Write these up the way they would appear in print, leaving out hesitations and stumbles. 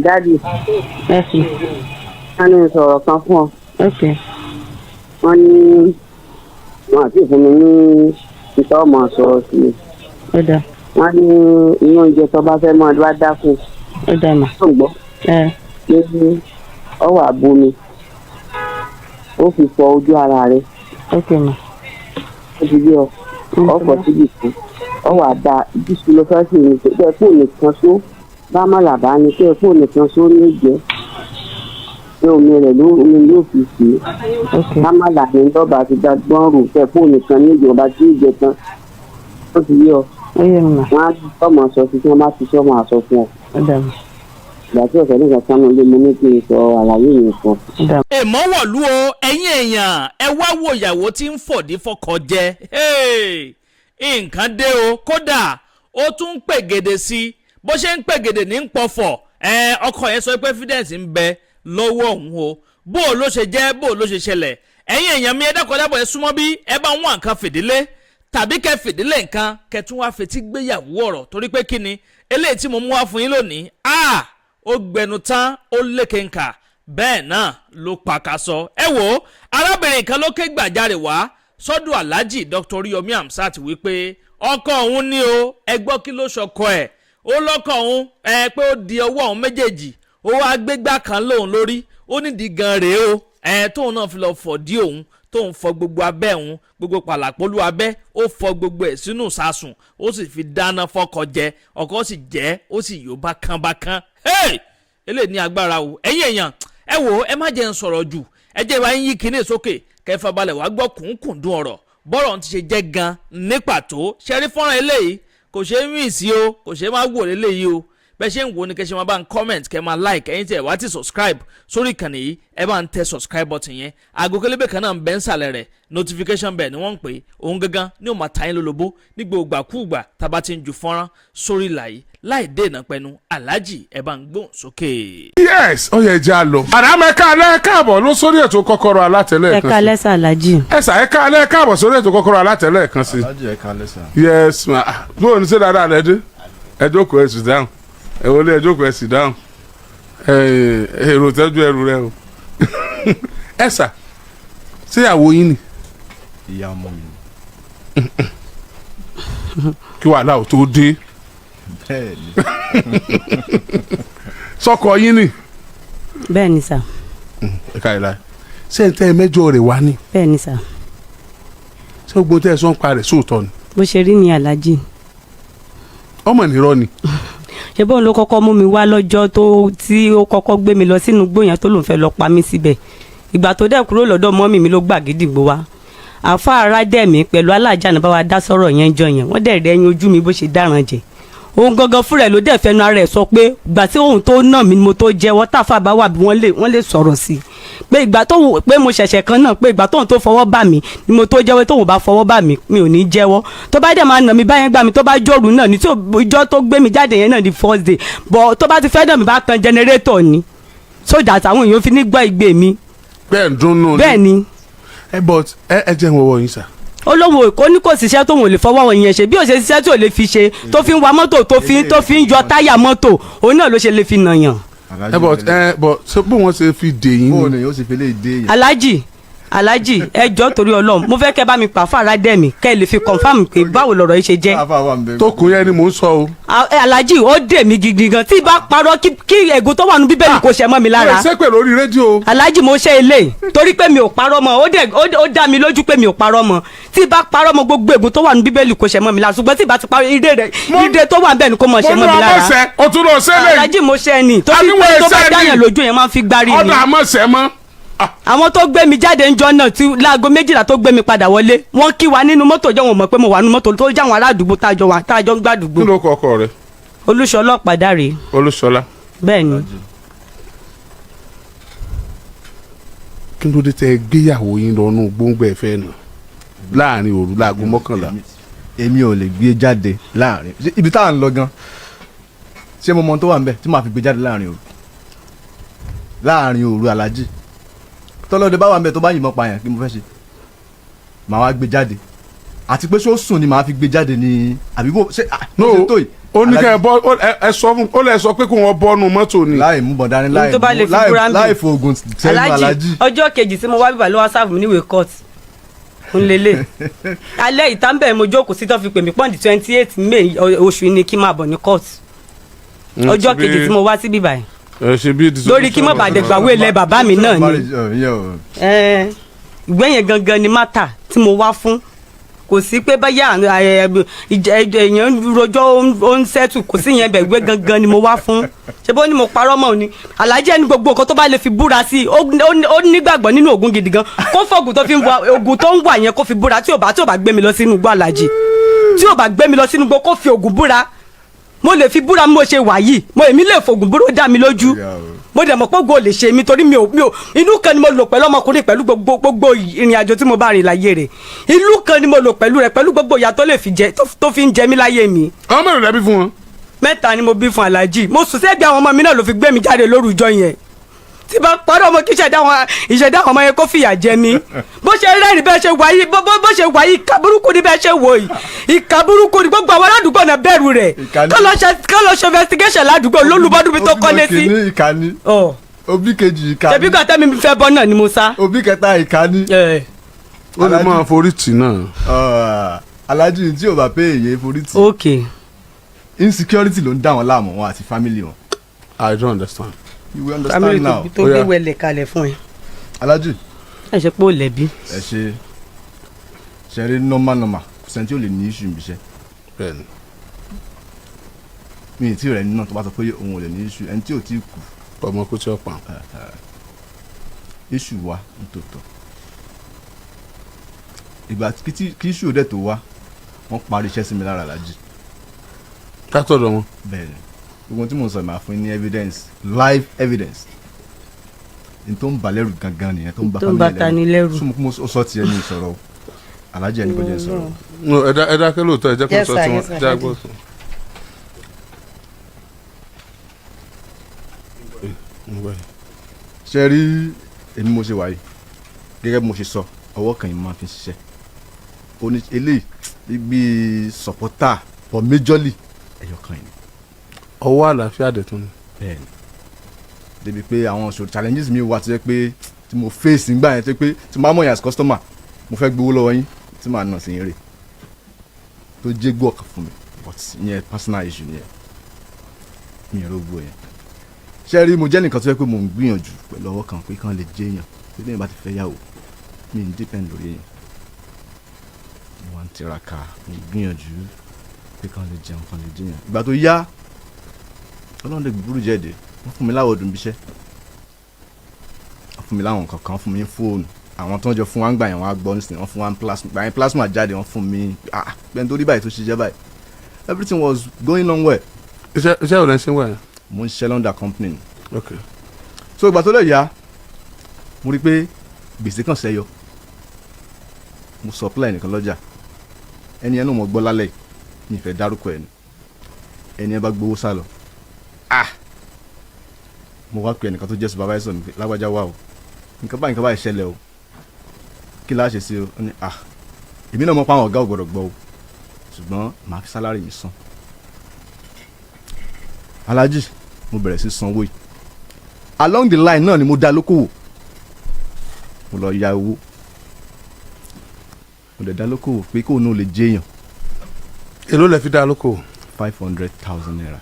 Daddy, Yes ma. Wọ́n ní sọ̀rọ̀ kan fún ọ. Ok. Wọ́n ní wọn àti ìfún mi ní ìtọ́ ọmọ sọ̀rọ̀ sí i. Ó dà. Wọ́n ní inú oúnjẹ tó bá fẹ́ máa wá dákun. Ó dà mà. Tó ń gbọ́ Ẹ. pé ọ wà bomi, ó fi fọ ojú ara rẹ̀. Ok ma. Ó ti bí ọ ọkọ̀ síbì kan, ọ wà dá ìdísù lọ fẹ́ sí ní pé kó nìkan só bá má làbá ni pé kó nìkan só ní jẹ́ pé omi rẹ̀ ló omi ló fi sí i. Ok. Ká má là ní lọ́ba ti gba gbọ́n rò pé kó nìkan ní ìjọba tí ì jẹ tán, ó ti yé ọ. Ó yé mi mà. Wọn á tọmọ sọ sí tí wọn bá ti sọmọ àsọ fún ọ. Ó dà mà. Ìgbà tí ọ̀sẹ̀ nìkan sánú ilé mo ní kí n sọ àlàyé yìí fún ọ. Ó dà. Èmọ́ wọ̀lú o, ẹ̀yin èèyàn, ẹ wá wo ìyàwó tí ń fọ̀dí fọkọ jẹ. Hey! Nǹkan dé o, kódà ó tún ń pègèdè sí i, bó ṣe ń pègèdè ní ń pọ̀fọ̀. Ẹ ọkọ yẹn sọ pé evidence ń bẹ lọ́wọ́ òun o. Bó o ló ṣe jẹ́, bó o ló ṣe ṣẹlẹ̀? Ẹ̀yin èèyàn mi, ẹ dákun dábọ̀, ẹ súnmọ́ bí ẹ bá ń wá nǹkan fìdílé tàbí kẹ fìdílé nǹkan, kẹ tún wá fetí gbéyàwó ọ̀rọ̀, torí pé kí ni eléyìí tí mo mú wá fún yín lónìí? A ó gbẹnu tán, ó lékenkà, bẹ́ẹ̀ náà ló pàkàṣọ. Ẹ wo, arábìnrin kan ló ké gbàjarè wá sọ́dọ̀ Alhaji Dr. Oriyomi Hamzat wípé ọkọ òun ní o. Ẹ gbọ́, kí ló ṣọkọ ẹ̀? Ó lọ́kọ òun ẹ pé ó di ọwọ́ òun méjèèjì, ó wá gbégbá kan lóun lórí, ó nídìí gan rèé o. Ẹ tóun náà fi lọ fọ̀ dí òun, tóun fọ gbogbo abẹ́ òun, gbogbo pàlàpọ̀lú abẹ́, ó fọ gbogbo ẹ̀ sínú sásùn, ó sì fi dáná fọkọ jẹ, ọkọ sì jẹ́, ó sì yó bákánbákán. Hey! Eléyìí ní agbára o. Ẹ̀yin èèyàn, ẹ wò ó, ẹ má jẹ́ ń sọ̀rọ̀ jù. Ẹ jẹ́ ìwà yín yí kinní sókè kẹfà balẹ̀ wá gbọ́ kùnkùndùn ọ̀rọ̀ bọ́rọ̀ ti ṣe jẹ́ gan ní pàtó. Ṣẹ́rí fọ́nrán eléyìí kò ṣeé rìn sí o, kò ṣeé má wò léléyìí o. Bẹ́ẹ̀ ṣe ń wo ni kẹ́ ṣe máa bá ń comment, kẹ́ máa like. Ẹ̀yin tí ẹ̀ wá ti subscribe sórí ìkànnì yìí, ẹ bá ń tẹ subscribe button yẹn. Aago kélébé kan náà ń bẹ́ ń sàlẹ̀ rẹ̀, notification bell ni wọ́n ń pè é. Òun gangan ni ó máa ta yín lólobó ní gbogbo ìgbàkúùgbà tá a bá ti ń ju fọ́nrán sórí ìlà yìí. Láì dènà pẹ̀lú, Aláàjì, ẹ bá ń gbóhùn sókè. Yes, ó yẹ jẹ́ a lọ. Àdàmọ́, ẹ̀ka alẹ́, káàbọ̀ ló sórí ètò Kọ́kọ́rọ́ Alátẹ̀lẹ́ Ẹ kan sí. káalẹ́ sà, Aláàjì. Ẹ sà, ẹ̀ka alẹ́, káàbọ̀ sórí ètò Kọ́kọ́rọ́ Alátẹ̀lẹ́ kan sí. Aláàjì, ẹ káalẹ́ sà. Yes ma. Ah, bó o ní ṣe dáadáa lẹ dé? Ẹ jókòó, ẹ sì dáhùn. Ẹ wọlé, ẹ jókòó, ẹ sì dáhùn. Ẹ èrò tẹ́jú ẹrù rẹ o. Ẹ sà, ṣé ìyàwó yín ni? Ìyá ọmọ mi ni. Kí wàhálà ò tó dé. Bẹ́ẹ̀ ni. Sọkọ yín ni? Bẹ́ẹ̀ ni sà. Ẹ ká ìlà ṣé ẹ tẹ́ ẹ mẹ́jọ rẹ̀ wá ní? Bẹ́ẹ̀ ni sà. Ṣé gbogbo tẹ́ ẹ sọ ń pa rẹ̀ sóòótọ́ ni? Bó ṣe rí ni, Aláàjì. Ọmọ nírọ́ ni. Ṣé bóun ló kọ́kọ́ mú mi wá lọ́jọ́ tó tí ó kọ́kọ́ gbé mi lọ sínú igbó yẹn tó lòun fẹ́ lọ pa mí síbẹ̀? Ìgbà tó dẹ̀ kúrò lọ́dọ̀ mọ́mì mi ló gbà gídìgbò wá. Àfa aládẹ̀mí pẹ̀lú alájà náà bá wa dá sọ̀rọ̀ yẹn jọ yẹn, wọ́n dẹ̀ rẹ́ ẹyin ojú mi bó ṣe dáràn jẹ. Òun gangan fúnra ẹ̀ ló dẹ̀ fẹnu ara ẹ̀ sọ pé ìgbà tí òun tó nà mí ni mo tó jẹ́wọ́. Táfà bá wà bí wọ́n lè sọ̀rọ̀ sí i pé ìgbà tóun pé mo ṣẹ̀ṣẹ̀ kan náà, pé ìgbà tóun tó fọwọ́ bà mí ni mo tó jẹ́wọ́. Tóun bá fọwọ́ bà mí, mi ò ní jẹ́wọ́. Tó bá dẹ̀ máa nà mí báyẹn gbà mí, tó bá jòrú náà ní tí ìjọ tó gbé mi jáde yẹn náà ní first day bọ̀, tó bá ti fẹ́ nà mí, bá tan generator ni so that àwọn èèyàn fi ní gbọ́ ìgbé mi. Bẹ́ẹ̀ ń dún nù. Bẹ́ẹ̀ ni. Ẹ but ẹ jẹ́ ń wọ́wọ́ yín sà. Ó lóun ò ní kò síṣẹ́ tóun ò lè fọwọ́ wọn yẹn ṣe. Bí ó ṣe ṣiṣẹ́ tí ò lè fi ṣe, tó fi ń wa mọ́tò, tó fi ń yọ táyà mọ́tò, òun náà ló ṣe lè fi nàyàn. Ẹ but ṣé bó wọ́n ṣe fi dè yín Bó ni? ni yóò sì fi lè dé yẹn? Aláàjì, Aláàjì, ẹ jọ̀ọ́, torí Ọlọ́run, mo fẹ́ kẹ́ bá mi pa fàrà dẹ́mi kẹ́ ẹ lè fi confirm pé báwo lọ̀rọ̀ yìí ṣe jẹ́. Àfa wà ń bẹ. Tó kún yẹn ni mò ń sọ o. Aláàjì, ó dè mí gidi gan. Tí bá parọ́, kí ègún tó wà nínú Bíbélì kò ṣẹ mọ́ mi lára. Ẹ ṣe pé lórí rédíò. Aláàjì, mo ṣe ilé torí pé mi ò parọ́ mọ́. Ó dẹ̀ ó dá mi lójú pé mi ò parọ́ mọ́. Tí bá parọ́ mọ́, gbogbo ègún tó wà nínú Bíbélì kò ṣẹ mọ́ mi lára. Ṣùgbọ́n tí bá ti parọ́, ire rẹ̀, ire tó wà ń bẹ̀ ni kò mọ̀ ṣẹ Mo mọ́ ní mi ọmọ lára. sẹ o tún lọ sẹlẹ. Aláàjì, mo ṣe ni torí Àníwọ̀ pé tó bá ẹsẹ̀ ni. dáyàn lójú yẹn máa ń fi gbárí ni. Ọ̀dọ̀ àmọ́ sẹ́ mọ́. Àwọn tó gbé mi jáde ń jọ náà tí láago 12 tó gbé mi padà wọlé, wọ́n kí wa nínú mọ́tò jọ, wọn mọ̀ pé mo wà nínú mọ́tò tó jáwọn ará àdúgbò tá a jọ wà, tá a jọ ń gbàdúgbò. Kí ló kọ ọkọ rẹ? Olúṣọlá Ọ̀pádáre. Olúṣọlá. Bẹ́ẹ̀ ni. Kí ló dé tẹ ẹ gbéyàwó yín lọ́nù gbóngbẹ́ ẹ fẹ́ nà láàrin òru láago 11? Èmi ò lè gbé jáde láàrin. Ṣé ibi tá à ń lọ gan, ṣé mo mọ ohun tó wà ń bẹ tí màá fi gbé jáde láàrin òru? Láàrin òru, alájì, tọ́lọ́dẹ bá wà ń bẹ tó bá yìnbọn pààyàn, kí mo fẹ́ ṣe? Màá wá gbé jáde, àti pé ṣó sùn ni màá fi gbé jáde ni àbí bó ṣe No. bó ṣe tó yìí? Ó ní kẹ́ ẹ bọ́ ẹ sọ fún ó lẹ sọ pé kó wọn bọ́nu mọ́tò ni. Láì mú bọ̀dá ni, láì Tó bá lè fi búra ń bì. láì fògùn sẹ́nu. Aláàjì, Aláàjì, ọjọ́ kejì tí mo wá bíbà ló wá serve mi níwèé court ń lélẹ̀. Alẹ́ ìta ń bẹ̀, mo jókòó sí tó fi pè mí pọ́ǹdì 28 May oṣù yìí ni kí n máa bọ̀ ní court. Ọjọ́ kejì tí mo wá sí bíbà yìí Ẹ ṣe bí lórí kí má bàa dẹ̀gbàwé ilẹ̀ bàbá mi náà ni. Marriage, ìyẹn ò- Ẹ, ìwé yẹn gangan ni matter tí mo wá fún. Kò sí pé báyà èèyàn ń rojọ́, ó ń settle, kò sí yẹn bẹ̀. Ìwé gangan ni mo wá fún. Ṣé bó ní mo parọ́ mọ́ ni? Aláàjì, ẹni gbogbo nǹkan tó bá lè fi búra sí i, ó nígbàgbọ́ nínú Ògún gidi gan, kó fọ̀gùn tó fi ń wa Ògùn tó ń wà yẹn, kó fi búra. Tí ò bá gbé mi lọ sínú igbó, Aláàjì, tí ò bá gbé mi lọ sínú igbó, kó fi Ògùn búra. Mo lè fi búra bí mo ṣe wà yìí. Mo èmi lè fògùn búra, ó dá mi lójú. Mo dẹ̀ mọ̀ pé ògo ò lè ṣe mí torí mi ò inú kan ni mo lò pẹ̀lú ọmọkùnrin, pẹ̀lú gbogbo ìrìn àjò tí mo bá rìn láyé rẹ̀. Ìlú kan ni mo lò pẹ̀lú rẹ̀, pẹ̀lú gbogbo ìyà tó lè fi jẹ tó fi ń jẹ mí láyé mi. Àwọn mẹ́rin lẹ́bí fún wọn. Mẹ́ta ni mo bí fún Aláàjì. Mo sùn sẹ́gbẹ̀ẹ́ àwọn ọmọ mi náà ló fi gbé mi jáde lóru ìjọ yẹn. Tí bá parí ọmọ, kí ìṣẹ̀dá àwọn ọmọ yẹn kó fìyà jẹ mí. Bó ṣe rẹ́rìn bẹ́ẹ̀ ṣe wáyé, bó ṣe wáyé, ìka burúkú ni. Bẹ́ẹ̀ ṣe wò yìí, ìka burúkú ni. Gbogbo àwọn aládùúgbò náà bẹ̀rù rẹ̀. Ìkà ni. Kọ́ lọ ṣe investigation ládùúgbò lólùbọ́dún mi tó kọ́lé sí. Òbí kìíní ìkà ni. Ọ̀. Òbí kejì ìkà Ṣebí ni. gbàtẹ́ mi fẹ́ bọ́ náà ni mo sá. Òbí kẹta ìkà ni. Ẹ̀, Ó lè máa forí tì náà. Ah, Aláàjì, tí ò bá pé èyí forí tì. Ok. Insecurity ló ń dá wọn láàmú, wọn àti family wọn. I don't understand. You will understand Family now. tó Ó gbé yá. wẹlẹ̀ kalẹ̀ fún ẹ. Aláàjì. Ẹ ṣe pé ó lẹ̀bi. Ẹ ṣe ṣe rí, normal normal, kò sẹ́ni tí ò lè ní issue níbi iṣẹ́. Bẹ́ẹ̀ni. Mi ì tí rẹ̀ nínú tó bá sọ pé òun ò lè ní issue, ẹni tí ò tí kú. Ọmọ kó tí ó pa. Issue wa nítòótọ́. Ìgbà kí issue dẹ̀ tó wá, wọ́n parí iṣẹ́ sí mi lára, Aláàjì. Látọ̀dọ̀ wọn. Bẹ́ẹ̀ ni. Gbogbo tí mo sọ, máa fún yín ní evidence, live evidence. N tó ń bà lẹ́rù gangan nìyẹn, tó ń bà Tó ń bà family. ta ni lẹ́rù. Súnmọ́ kí mo sọ tiẹ̀ ní ìsọ̀rọ̀ o, Aláàjì, ẹni kò jẹ́ sọ̀rọ̀ o. No, ẹ dákẹ́ lóòótọ́, ẹ jẹ́ kó Yes, sọ sir, tí wọ́n yes, sir. jẹ́ àgbọ̀ sọ. Ṣe rí, èmi mo ṣe wà yìí, gẹ́gẹ́ bí mo ṣe sọ, ọwọ́ kan yìí mo máa fi ń ṣiṣẹ́. Ó ní eléyìí bíi supporter, but majorly ẹyọ kan yìí. Ọwọ́ àlàáfíà dẹ̀ tún ni. Bẹ́ẹ̀ni, débi pé àwọn ìṣòro, challenges mi wà tó jẹ́ pé tí mo face nígbà yẹn, tó jẹ́ pé tí mo bá mọ̀ yín as customer, mo fẹ́ gbowó lọ́wọ́ yín, tí màá nà sí yín rè tó jẹ́ gbọ́ ọ̀kan fún mi. But ìyẹn personal issue nìyẹn, mi ò rógbó yẹn. Ṣé rí, mo jẹ́ nìkan tó jẹ́ pé mo ń gbìyànjú pẹ̀lú ọwọ́ kan pé kán lè jẹ́ èèyàn, pé lẹ́yìn bá ti fẹ́ yàwó, mi ń depend lórí èèyàn. Mo wá ń tiraka, mo ń gbìyànjú pé kán lè jẹun, kán lè jẹ́ èèyàn. Ìgbà tó yá, Ọlọ́run lè gbúrú jẹ́ẹ̀dẹ̀, wọ́n fún mi láwọ̀ ọdún bíṣẹ́, wọ́n fún mi láwọn nǹkan kan, wọ́n fún mi ní fóònù. Àwọn tó ń jọ fún wa ń gbà yẹn, wọ́n á gbọ́ nísìnyí. Wọ́n fún wa ń plasma, gbà yẹn plasma jáde, wọ́n fún mi. Ah, gbẹ̀ntó tó rí báyìí, tó ṣiṣẹ́ báyìí, everything was going on well. Iṣẹ́ ò lẹ́ ṣe wà yẹn. Mo ń ṣiṣẹ́ London company. Ok. So ìgbà tó lè yá, mo rí i pé gbèsè kan ṣẹ́yọ. Mo supply nìkan lọ́jà, ẹni yẹn náà mo gbọ́ lálẹ́ yìí, mi ì fẹ́ dárúkọ ẹ̀ ni. Ẹni yẹn bá gbowó sá lọ. Ah, mo wá pe ẹnìkan tó jẹ́ supervisor mi pé, "Lágbájá, wá o, nǹkan báyìí, nǹkan báyìí ṣẹlẹ̀ o, kí la ṣe sí o?" Ó ní, "Ah, èmi náà mọ̀ pé àwọn ọ̀gá ò gbọ́dọ̀ gbọ́ o, ṣùgbọ́n màá fi salary mi san." Alájì, mo bẹ̀rẹ̀ sí sanwó yìí. Along the line náà ni mo dá lókòwò. Mo lọ ya owó, mo dẹ̀ dá lókòwò pé kóun náà lè jẹ́yàn. Èló lẹ fi dá lóko? ₦500,000.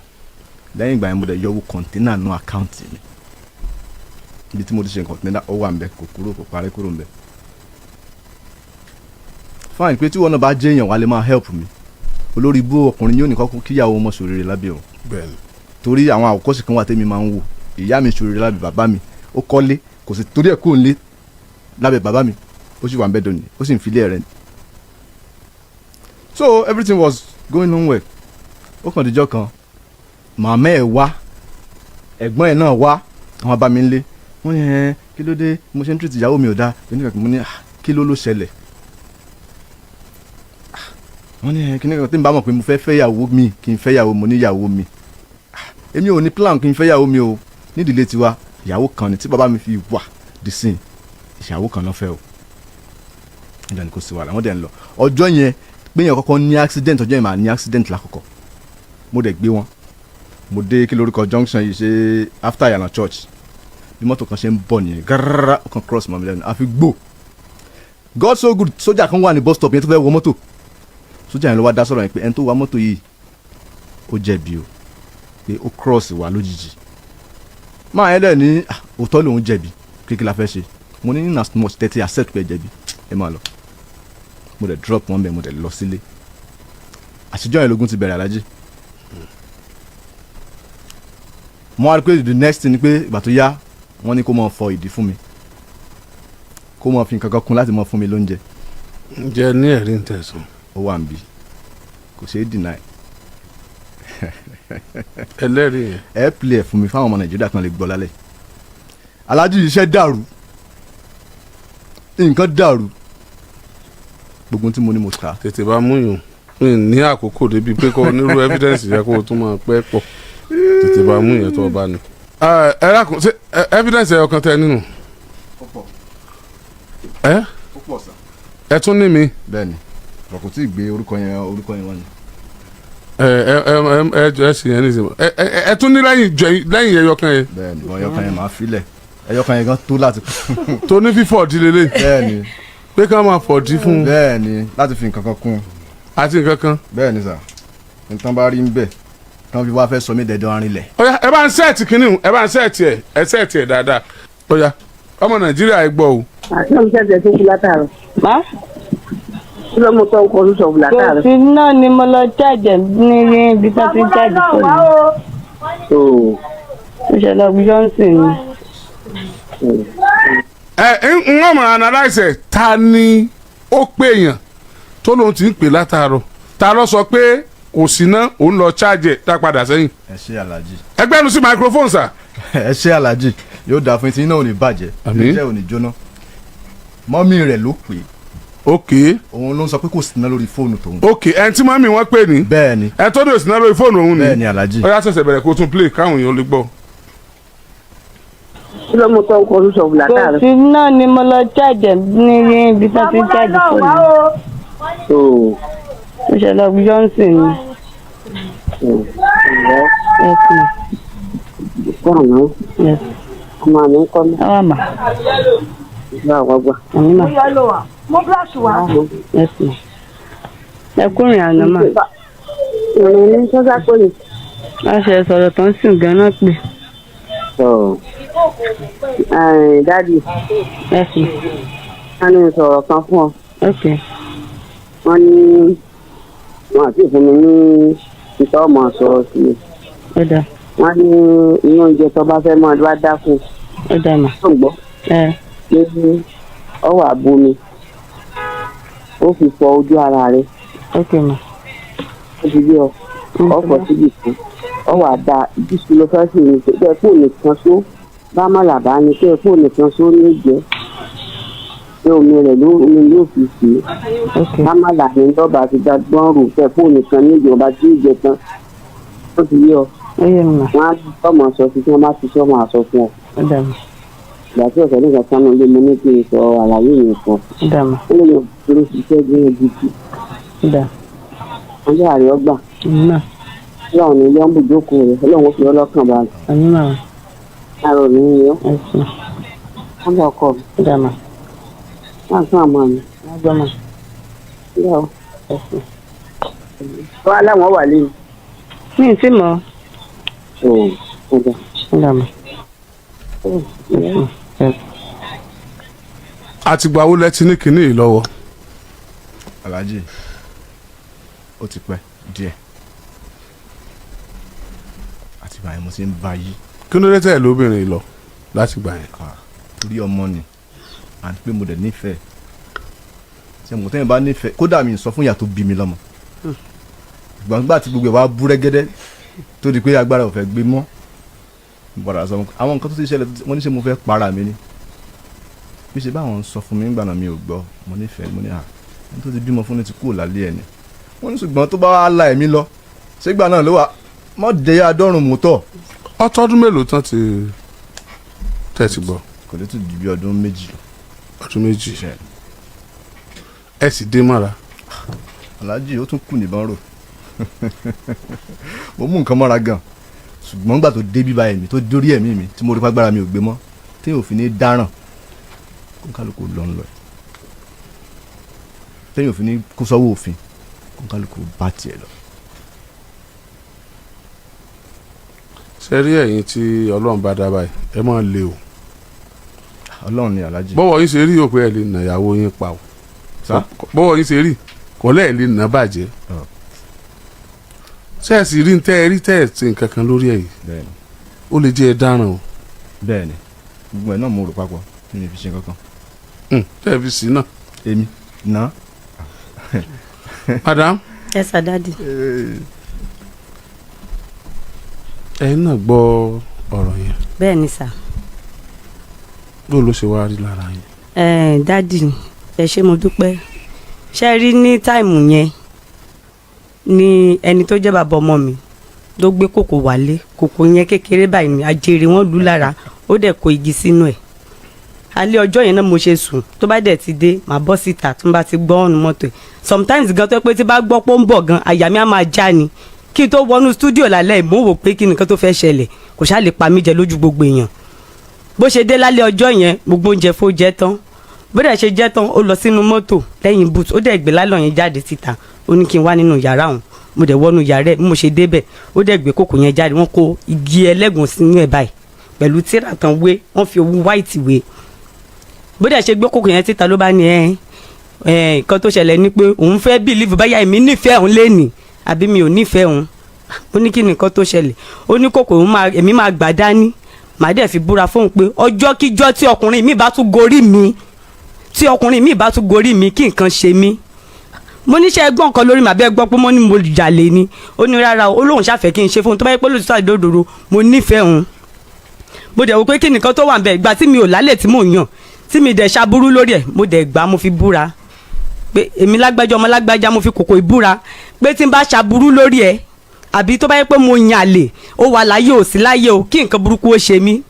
Lẹ́yìn ìgbà yẹn, mo dẹ̀ yọ owó container nú account mi. Ibi tí mo ti ṣe container, ó wà ń bẹ, kò kúrò, kò parí kúrò ń bẹ. Fine, pé tí wọn náà bá jẹ́yàn, wà lè máa help mi. Olórí ibú ọkùnrin yóò ní kọ́kọ́ kíyàwó ọmọ sòrèrè lábẹ́ o. Bẹ́ẹ̀ni. Torí àwọn àwòkọ́ṣe kan wà tẹ́mi máa ń wò. Ìyá mi sòrèrè lábẹ́ bàbá mi, ó kọ́lé, kò sì torí ẹ̀ kúrò nílé lábẹ́ bàbá mi, ó sì wà ń bẹ́ dòní, ó sì ń filé rẹ̀ ni. So everything was going on well. Ó kàn díjọ́ kan, màmá ẹ̀ wá, ẹ̀gbọ́n ẹ̀ náà wá, àwọn bá mi ń lé. Wọ́n ní, "Ẹ kí ló dé? Mo ṣe ń treat ìyàwó mi ò dáa." Oníkàkùn mo ní, "Ah, kí ló ṣẹlẹ̀?" Ah, wọ́n ní, "Ẹ kí ni kan tí n bá mọ̀ pé mo fẹ́ fẹ́ ìyàwó mi, kí n fẹ́ ìyàwó." Mo ní ìyàwó mi. Ah, èmi ò ní plan kí n fẹ́ ìyàwó mi o. Nídìílé tiwa, ìyàwó kan ni tí bàbá mi fi wà dì sí, ìyàwó kan náà fẹ́ o. Nígbà ní kò sí wàhálà, wọ́n dẹ̀ ń lọ. Ọjọ́ yẹn, péyàn kọ́kọ́ ní accident, ọjọ́ yẹn máa ní accident lákọ̀ọ́kọ́. Mo dẹ̀ gbé wọn, mo dé, kí lórúkọ junction yìí ṣe, after Yànà church, bí mọ́tò kan ṣe ń bọ̀ nìyẹn, gárárá, ó kàn cross mọ́ mi lẹ́nu, àfi gbò. God so good, sójà kan wà ní bus stop yẹn tó fẹ́ wọ mọ́tò. Sójà yẹn ló wá dá sọ̀rọ̀ yẹn pé ẹni tó wa mọ́tò yìí, ó jẹ̀bi o, pé ó cross wá lójijì. Máa yẹn dẹ̀ ní, "Ah, òótọ́ lòun jẹ̀bi, kí kí la fẹ́ ṣe?" Mo ní, "In as much tẹ́tí accept pé ẹ jẹ̀bi, ẹ máa lọ." Mo dẹ̀ drop wọn bẹ́ẹ̀, mo dẹ̀ lọ sílé. Àtijọ́ yẹn lógún ti bẹ̀rẹ̀, alájí. Mo wá rí pé the next thing ni pé ìgbà tó yá, wọ́n ní kó máa fọ ìdí fún mi, kó máa fi nǹkan kan kún láti máa fún mi lóúnjẹ. Ǹjẹ́ ní ẹ̀rí ń tẹ̀sán? Ó wà níbí, kò ṣeé deny. Ẹlẹ́rìí yẹn. Ẹ play ẹ̀ fún mi fáwọn ọmọ Nàìjíríà kan lè gbọ́ lálẹ́. Alájí, iṣẹ́ dàrú, nǹkan dàrú, gbogbo tí mo ní mo ta. Tètè bá mú yùn mi ní àkókò débi pé kó onírú evidence yẹ kó o tún máa pẹ́ pọ̀. Tètè bá mú yẹn tó o bá ní. Ẹ rákùn, ṣé evidence ẹ̀ ọkàn tẹ nínú ẹ ẹ tún ní mi. Bẹ́ẹ̀ni, kò tí ì gbé orúkọ yẹn, orúkọ yẹn wá ni. Ẹ ẹ ẹ ẹ ẹ ẹ sì yẹn ní ìsìn ẹ ẹ ẹ tún ní lẹ́yìn jọ lẹ́yìn ẹyọ kan yẹn. Bẹ́ẹ̀ni, bọ́n ẹyọkan yẹn máa filẹ̀, ẹyọkan yẹn gan tó láti. Tó ní fífọ̀ di lélẹ̀. Bẹ́ẹ̀ni. Pé ká máa fọ̀ di fún un. Bẹ́ẹ̀ni, láti fi nǹkan kan kún. Àti nǹkan kan. Bẹ́ẹ̀ni sà, nǹkan bá rí ń bẹ̀ tán fi wá fẹ́ sọ mí dẹ̀dọ̀ arinlẹ̀. Ọ̀yá, ẹ bá ń set kínní, ẹ bá ń set ẹ, ẹ set ẹ dáadáa. Ọ̀yá, ọmọ Nàìjíríà, ẹ gbọ́ o. Àti ọmọ sẹ́sẹ̀ tó kú látàrọ̀. Má. Kí ló mú tó ń kọ lóṣù Kò látàrọ̀? sí náà ni mo lọ jáde ní ibi tó ti ń jáde fóònù. Mo ṣe lọ Johnson ni. Ẹ ń wọ́n mọ̀ analyse ẹ̀. Ta ni ó pè èèyàn tó lóun ti ń pè látàárọ̀? Ta ló sọ pé kò sí ná, òun lọ charge ẹ̀ dá padà sẹ́yìn? Ẹ ṣe, alájí. Ẹgbẹ́nu sí microphone sà. Ẹ ṣe, alájí, yóò dáa fún yín, tí iná ò ní bàjẹ́. Àmín. Iṣẹ́ ò ní jóná. Mọ́mí rẹ̀ ló pè é. Òun ló ń sọ pé kò sí iná lórí fóònù tòun. Ok, ẹni tí mọ́mí wọn pè ní. Bẹ́ẹ̀ni. Ẹ tó dé òsì náà lórí fóònù òun ni. Bẹ́ẹ̀ni, alájí. Ó yá, ṣẹ̀ṣẹ̀ bẹ̀rẹ̀, kó tún play káwọn èèyàn lè gbọ́. Kí ló mú tó ń kọ lóṣù Kò látàrọ̀? sí náà ni mo lọ jáde ní ibi tó ti ń jáde fóònù. Mo ṣe lọ Johnson ni. Yes ma. Kọ́ àná. Yes. Ọmọ mi ń kọ́ mi. Àwa mà. Ìgbà àwọn gbà. Àmì mà. Yes ma. Ẹ kúrin àná mà. Ìrìn ní sọ́sá pé ní. Wọ́n ṣe sọ̀rọ̀ tó ń sìn gan-an pè. Daddy. Yes ma. Wọ́n ní sọ̀rọ̀ kan fún ọ. Ok. Wọ́n ní wọn àti ìfún mi ní ìtọ́ ọmọ sọ̀rọ̀ sí i. Ó dáa. Wọ́n ní inú oúnjẹ tó bá fẹ́ máa bá dákun. Ó dáa mà. Tó ń gbọ́? Ẹ. Ní ọwọ́ àbomi ó fi fọ ojú ara rẹ̀. Ok ma. Ó fi bí ọ ọkọ̀ síbì kan, ọwọ́ àdá ìdísù ló fẹ́ sì ní pé kó nìkan só bá má làbá ni pé kó nìkan só ní jẹ́ pé omi rẹ̀ ló omi yóò fi sè é. Ok. Bá má là ní lọ́ba ti dá gbọ́n rò pé kó nìkan ní ìjọba tí ó jẹ tán, ó ti yé ọ? Ó yé mi mà. Wọn á tọmọ sọ sí tí wọn bá ti sọ máa sọ fún ọ. Ó dáa mà. Ìgbà tí ọ̀sẹ̀ nìkan sánú ilé, mo ní kí n sọ àlàyé yẹn fún ọ. Ó dáa mà. Ó lè yàn dúró ṣiṣẹ́ gbé gidi. Ó dáa. Wọn jẹ́ àrẹ ọgbà. Àmì mà. Ọlọ́run ní yọ́ǹbù jókòó rẹ̀, Ọlọ́run ó fi ọlọ́kàn balẹ̀. Àmì mà. Àrò ní yọ. Yes ma. Wọ́n bá ọkọ mi. Ó dáa mà. Wọ́n tún àmọ́ mi. Wọ́n gbọ́ mà. Yọ. Yes ma. Wọ́n á láwọn wà lẹ́yìn. Mi ì tí mọ̀. Ó ó dà. Ó dáa mà. Yes ma. Yes. Àtìgbà wo lẹ ti ní kinní yìí lọ́wọ́? Alájí, ó ti pẹ́ díẹ̀, àti ìgbà yẹn mo ti ń bá yí. Kí ló dé tẹ̀ lóbìnrin yìí lọ láti gbà yẹn? Ah, torí ọmọ ni, àti pé mo dẹ̀ nífẹ̀ẹ́. Ṣe mo tẹ́yìn bá nífẹ̀ẹ́, kódà mi sọ fún ìyá tó bí mi lọ́mọ. Gbàngbà tí gbogbo ẹ̀ wá bú rẹ́gẹ́dẹ́ tó di pé agbára ò fẹ́ gbé mọ́, mo padà sọ àwọn nǹkan tó ti ṣẹlẹ̀ wọ́n ní ṣe mo fẹ́ para mi ni, bí ṣe báwọn ń sọ fún mi nígbà náà, mi ò gbọ́. Mo nífẹ̀ẹ́, mo ní à ẹni tó ti bímọ fún ni ti kúrò lálẹ́ ẹ̀ ni. Wọ́n ní ṣùgbọ́n tó bá wá la ẹ̀mí lọ, ṣégbà náà ló wà mọ́ dẹ́yà dọ́rùn mọ́tọ̀. Ọtọ́dún mélòó tán ti tẹ̀sí gbọ́? Kò lè tún ju bí ọdún 2 lọ. Ọdún 2, ẹ sì dé mọ́ra. Aláàjì, ó tún kù níbọn rò. Mo mú nǹkan mọ́ra gan, ṣùgbọ́n nígbà tó dé bíbá ẹ̀mí tó dórí ẹ̀mí mi tí mo rí pàgbára mi ò gbé mọ́, tí yóò fi ní dáràn kó kálukú lọ ń lọ ẹ̀, tí yóò fi ní kó sọ́wọ́ òfin, kó kálukú bá tiẹ̀ lọ. Ṣe rí ẹ̀yin tí Ọlọ́run bá dá báyìí, ẹ máa le o. Ọlọ́run ni, Aláàjì. Bọ́wọ́ yín ṣe rí òpin ẹ̀ lè nà ìyàwó yín pa o. Sá? Bọ́wọ́ yín ṣe rí kọ́lẹ́ ẹ̀ lè nà bàjẹ́. Ọ̀. Ṣé ẹ sì rí tẹ́ ẹ rí tẹ́ ẹ ṣe nǹkan kan lórí ẹ̀ yìí? Bẹ́ẹ̀ni. Ó lè jẹ́ ẹ dáràn o. Bẹ́ẹ̀ni, gbogbo ẹ̀ náà mo rò papọ̀ tí mi fi ṣe kankan. Tẹ́ ẹ fi sí náà. Èmi ná. Madam. Ẹ sà, daddy. Ẹ̀yin náà gbọ́ ọ̀rọ̀ yẹn. Bẹ́ẹ̀ ni, sà. Bó ló ṣe wá rí lára yín? Ẹ daddy, ẹ ṣé, mo dúpẹ́. Ṣe rí ní time yẹn ni ẹni tó jẹ́ bàbá ọmọ mi ló gbé kòkò wálé. Kòkò yẹn kékeré báyìí ni, ajere wọn lù lára, ó dẹ̀ kó igi sínú ẹ̀. Alẹ́ ọjọ́ yẹn náà mo ṣe sùn. Tó bá dẹ̀ ti dé, màá bọ́ síta. Tó bá ti gbọ́ ọ̀nù mọ́tò ẹ̀, sometimes gan tó yẹ pé tí bá gbọ́ pé ó ń bọ̀ gan, àyà mi á máa já ni. Kí n tó wọnú studio lálẹ́, mò ń wò pé kí nìkan tó fẹ́ ṣẹlẹ̀, kò ṣáà lè pa mí jẹ lójú gbogbo èèyàn. Bó ṣe dé lálẹ́ ọjọ́ yẹn, gbogbo oúnjẹ fó jẹ tán. Bó dẹ̀ ṣe jẹ́ tán, ó lọ sínú mọ́tò lẹ́yìn boot, ó dẹ̀ gbé lálọ́ yẹn jáde síta. Ó ní kí n wá nínú yàrá òun. Mo dẹ̀ wọnú yàrá ẹ̀. Bí mo ṣe débẹ̀, ó dẹ̀ gbé kòkò yẹn jáde. Wọ́n kó igi ẹlẹ́gùn sínú ẹ̀ báyìí pẹ̀lú tíra tán wé, wọ́n fi owó white wé. Bó dẹ̀ ṣe gbé kòkò yẹn síta, ló bá ní ẹ ẹ nǹkan tó ṣẹlẹ̀ ni pé òun fẹ́ believe báyà èmi nífẹ̀ẹ́ òun lénìí àbí mi ò nífẹ̀ẹ́ òun. Ó ní kí ni nǹkan tó ṣẹlẹ̀? Ó ní kòkò òun máa, èmi máa gbà dání, màá dẹ̀ fi búra fóun pé ọjọ́ kíjọ́ tí ọkùnrin mi bá tún gorí mi, tí ọkùnrin mi bá tún gorí mi, kí nǹkan ṣe mí. Mo níṣẹ́ ẹgbọ́n kan lórí màbẹ́ gbọ́ pé mo ní mo jalè ni. Ó ní rárá o, ó lóun ṣàfẹ́ kí n ṣe fóun tó bá yẹ pé lóòótọ́ àdódòdó mo nífẹ̀ẹ́ òun. Mo dẹ̀ wò pé kí nìkan tó wà ń bẹ̀, ìgbà tí mi ò lálẹ́ tí mò ń yàn, tí mi dẹ̀ ṣaburú lórí ẹ̀, mo dẹ̀ gbà, mo fi búra pé èmi lágbájá, ọmọ lágbájá, mo fi kòkò ìbúra pé tí n bá ṣaburú lórí ẹ̀, àbí tó bá yẹ pé mo yàn àlè, ó wà láyé ò sí láyé o, kí nǹkan burúkú ó ṣe mí.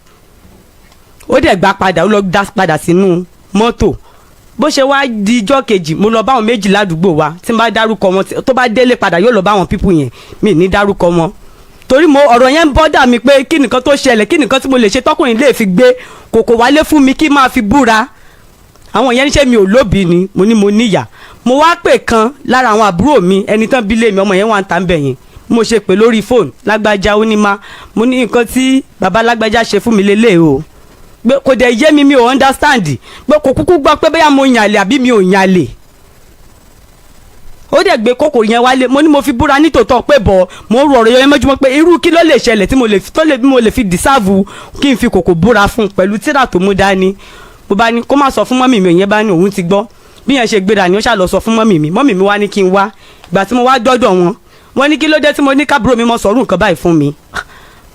Ó dẹ̀ gbà padà, ó lọ dá padà sínú mọ́tò. Bó ṣe wá di ijọ́ kejì, mo lọ bá àwọn méjì ládùúgbò wa. Tí n bá dárúkọ wọn, tó bá délé padà, yóò lọ bá àwọn people yẹn. Mi ní dárúkọ wọn torí mo ọ̀rọ̀ yẹn ń bother mi pé kí nìkan tó ṣẹlẹ̀, kí nìkan tí mo lè ṣe tọkùnrin lè fi gbé kòkò wálé fún mi kí máa fi búra. Àwọn yẹn ń ṣe mi ò lóbi ni. Mo ní mo níyà. Mo wá pè kan lára àwọn àbúrò mi, ẹni tán bí lé mi, ọmọ yẹn wà ń ta ń bẹ̀ yẹn. Mo ṣe pè lórí fóònù, lágbájá, ó ní má. Mo ní nǹkan tí bàbá lágbájá ṣe fún mi lélẹ̀ o, pé kò dẹ̀ yé mi, mi ò understand, pé kò kúkú gbọ́ pé bóyá mo yànlè àbí mi ò yànlè. Ó dẹ̀ gbé kókò yẹn wálé. Mo ní mo fi búra nítòótọ́ pé bọ̀ mo ń ro ọ̀rọ̀ yẹn mọ́júmọ́ pé irú kí ló lè ṣẹlẹ̀ tí mo lè fi tó lè mo lè fi deserve kí n fi kòkò búra fún un pẹ̀lú tíra tó mú dání. Mo bá ní kó má sọ fún mummy mi. Òyìn bá ní òun ti gbọ́. Bí yẹn ṣe gbéra ni ó ṣà lọ sọ fún mummy mi. Mummy mi wá ní kí n wá. Ìgbà tí mo wá dọ́dọ̀ wọn, wọ́n ní kí ló dé tí mo ní kábúrò mi mọ sọ̀rọ̀ nǹkan báyìí fún mi.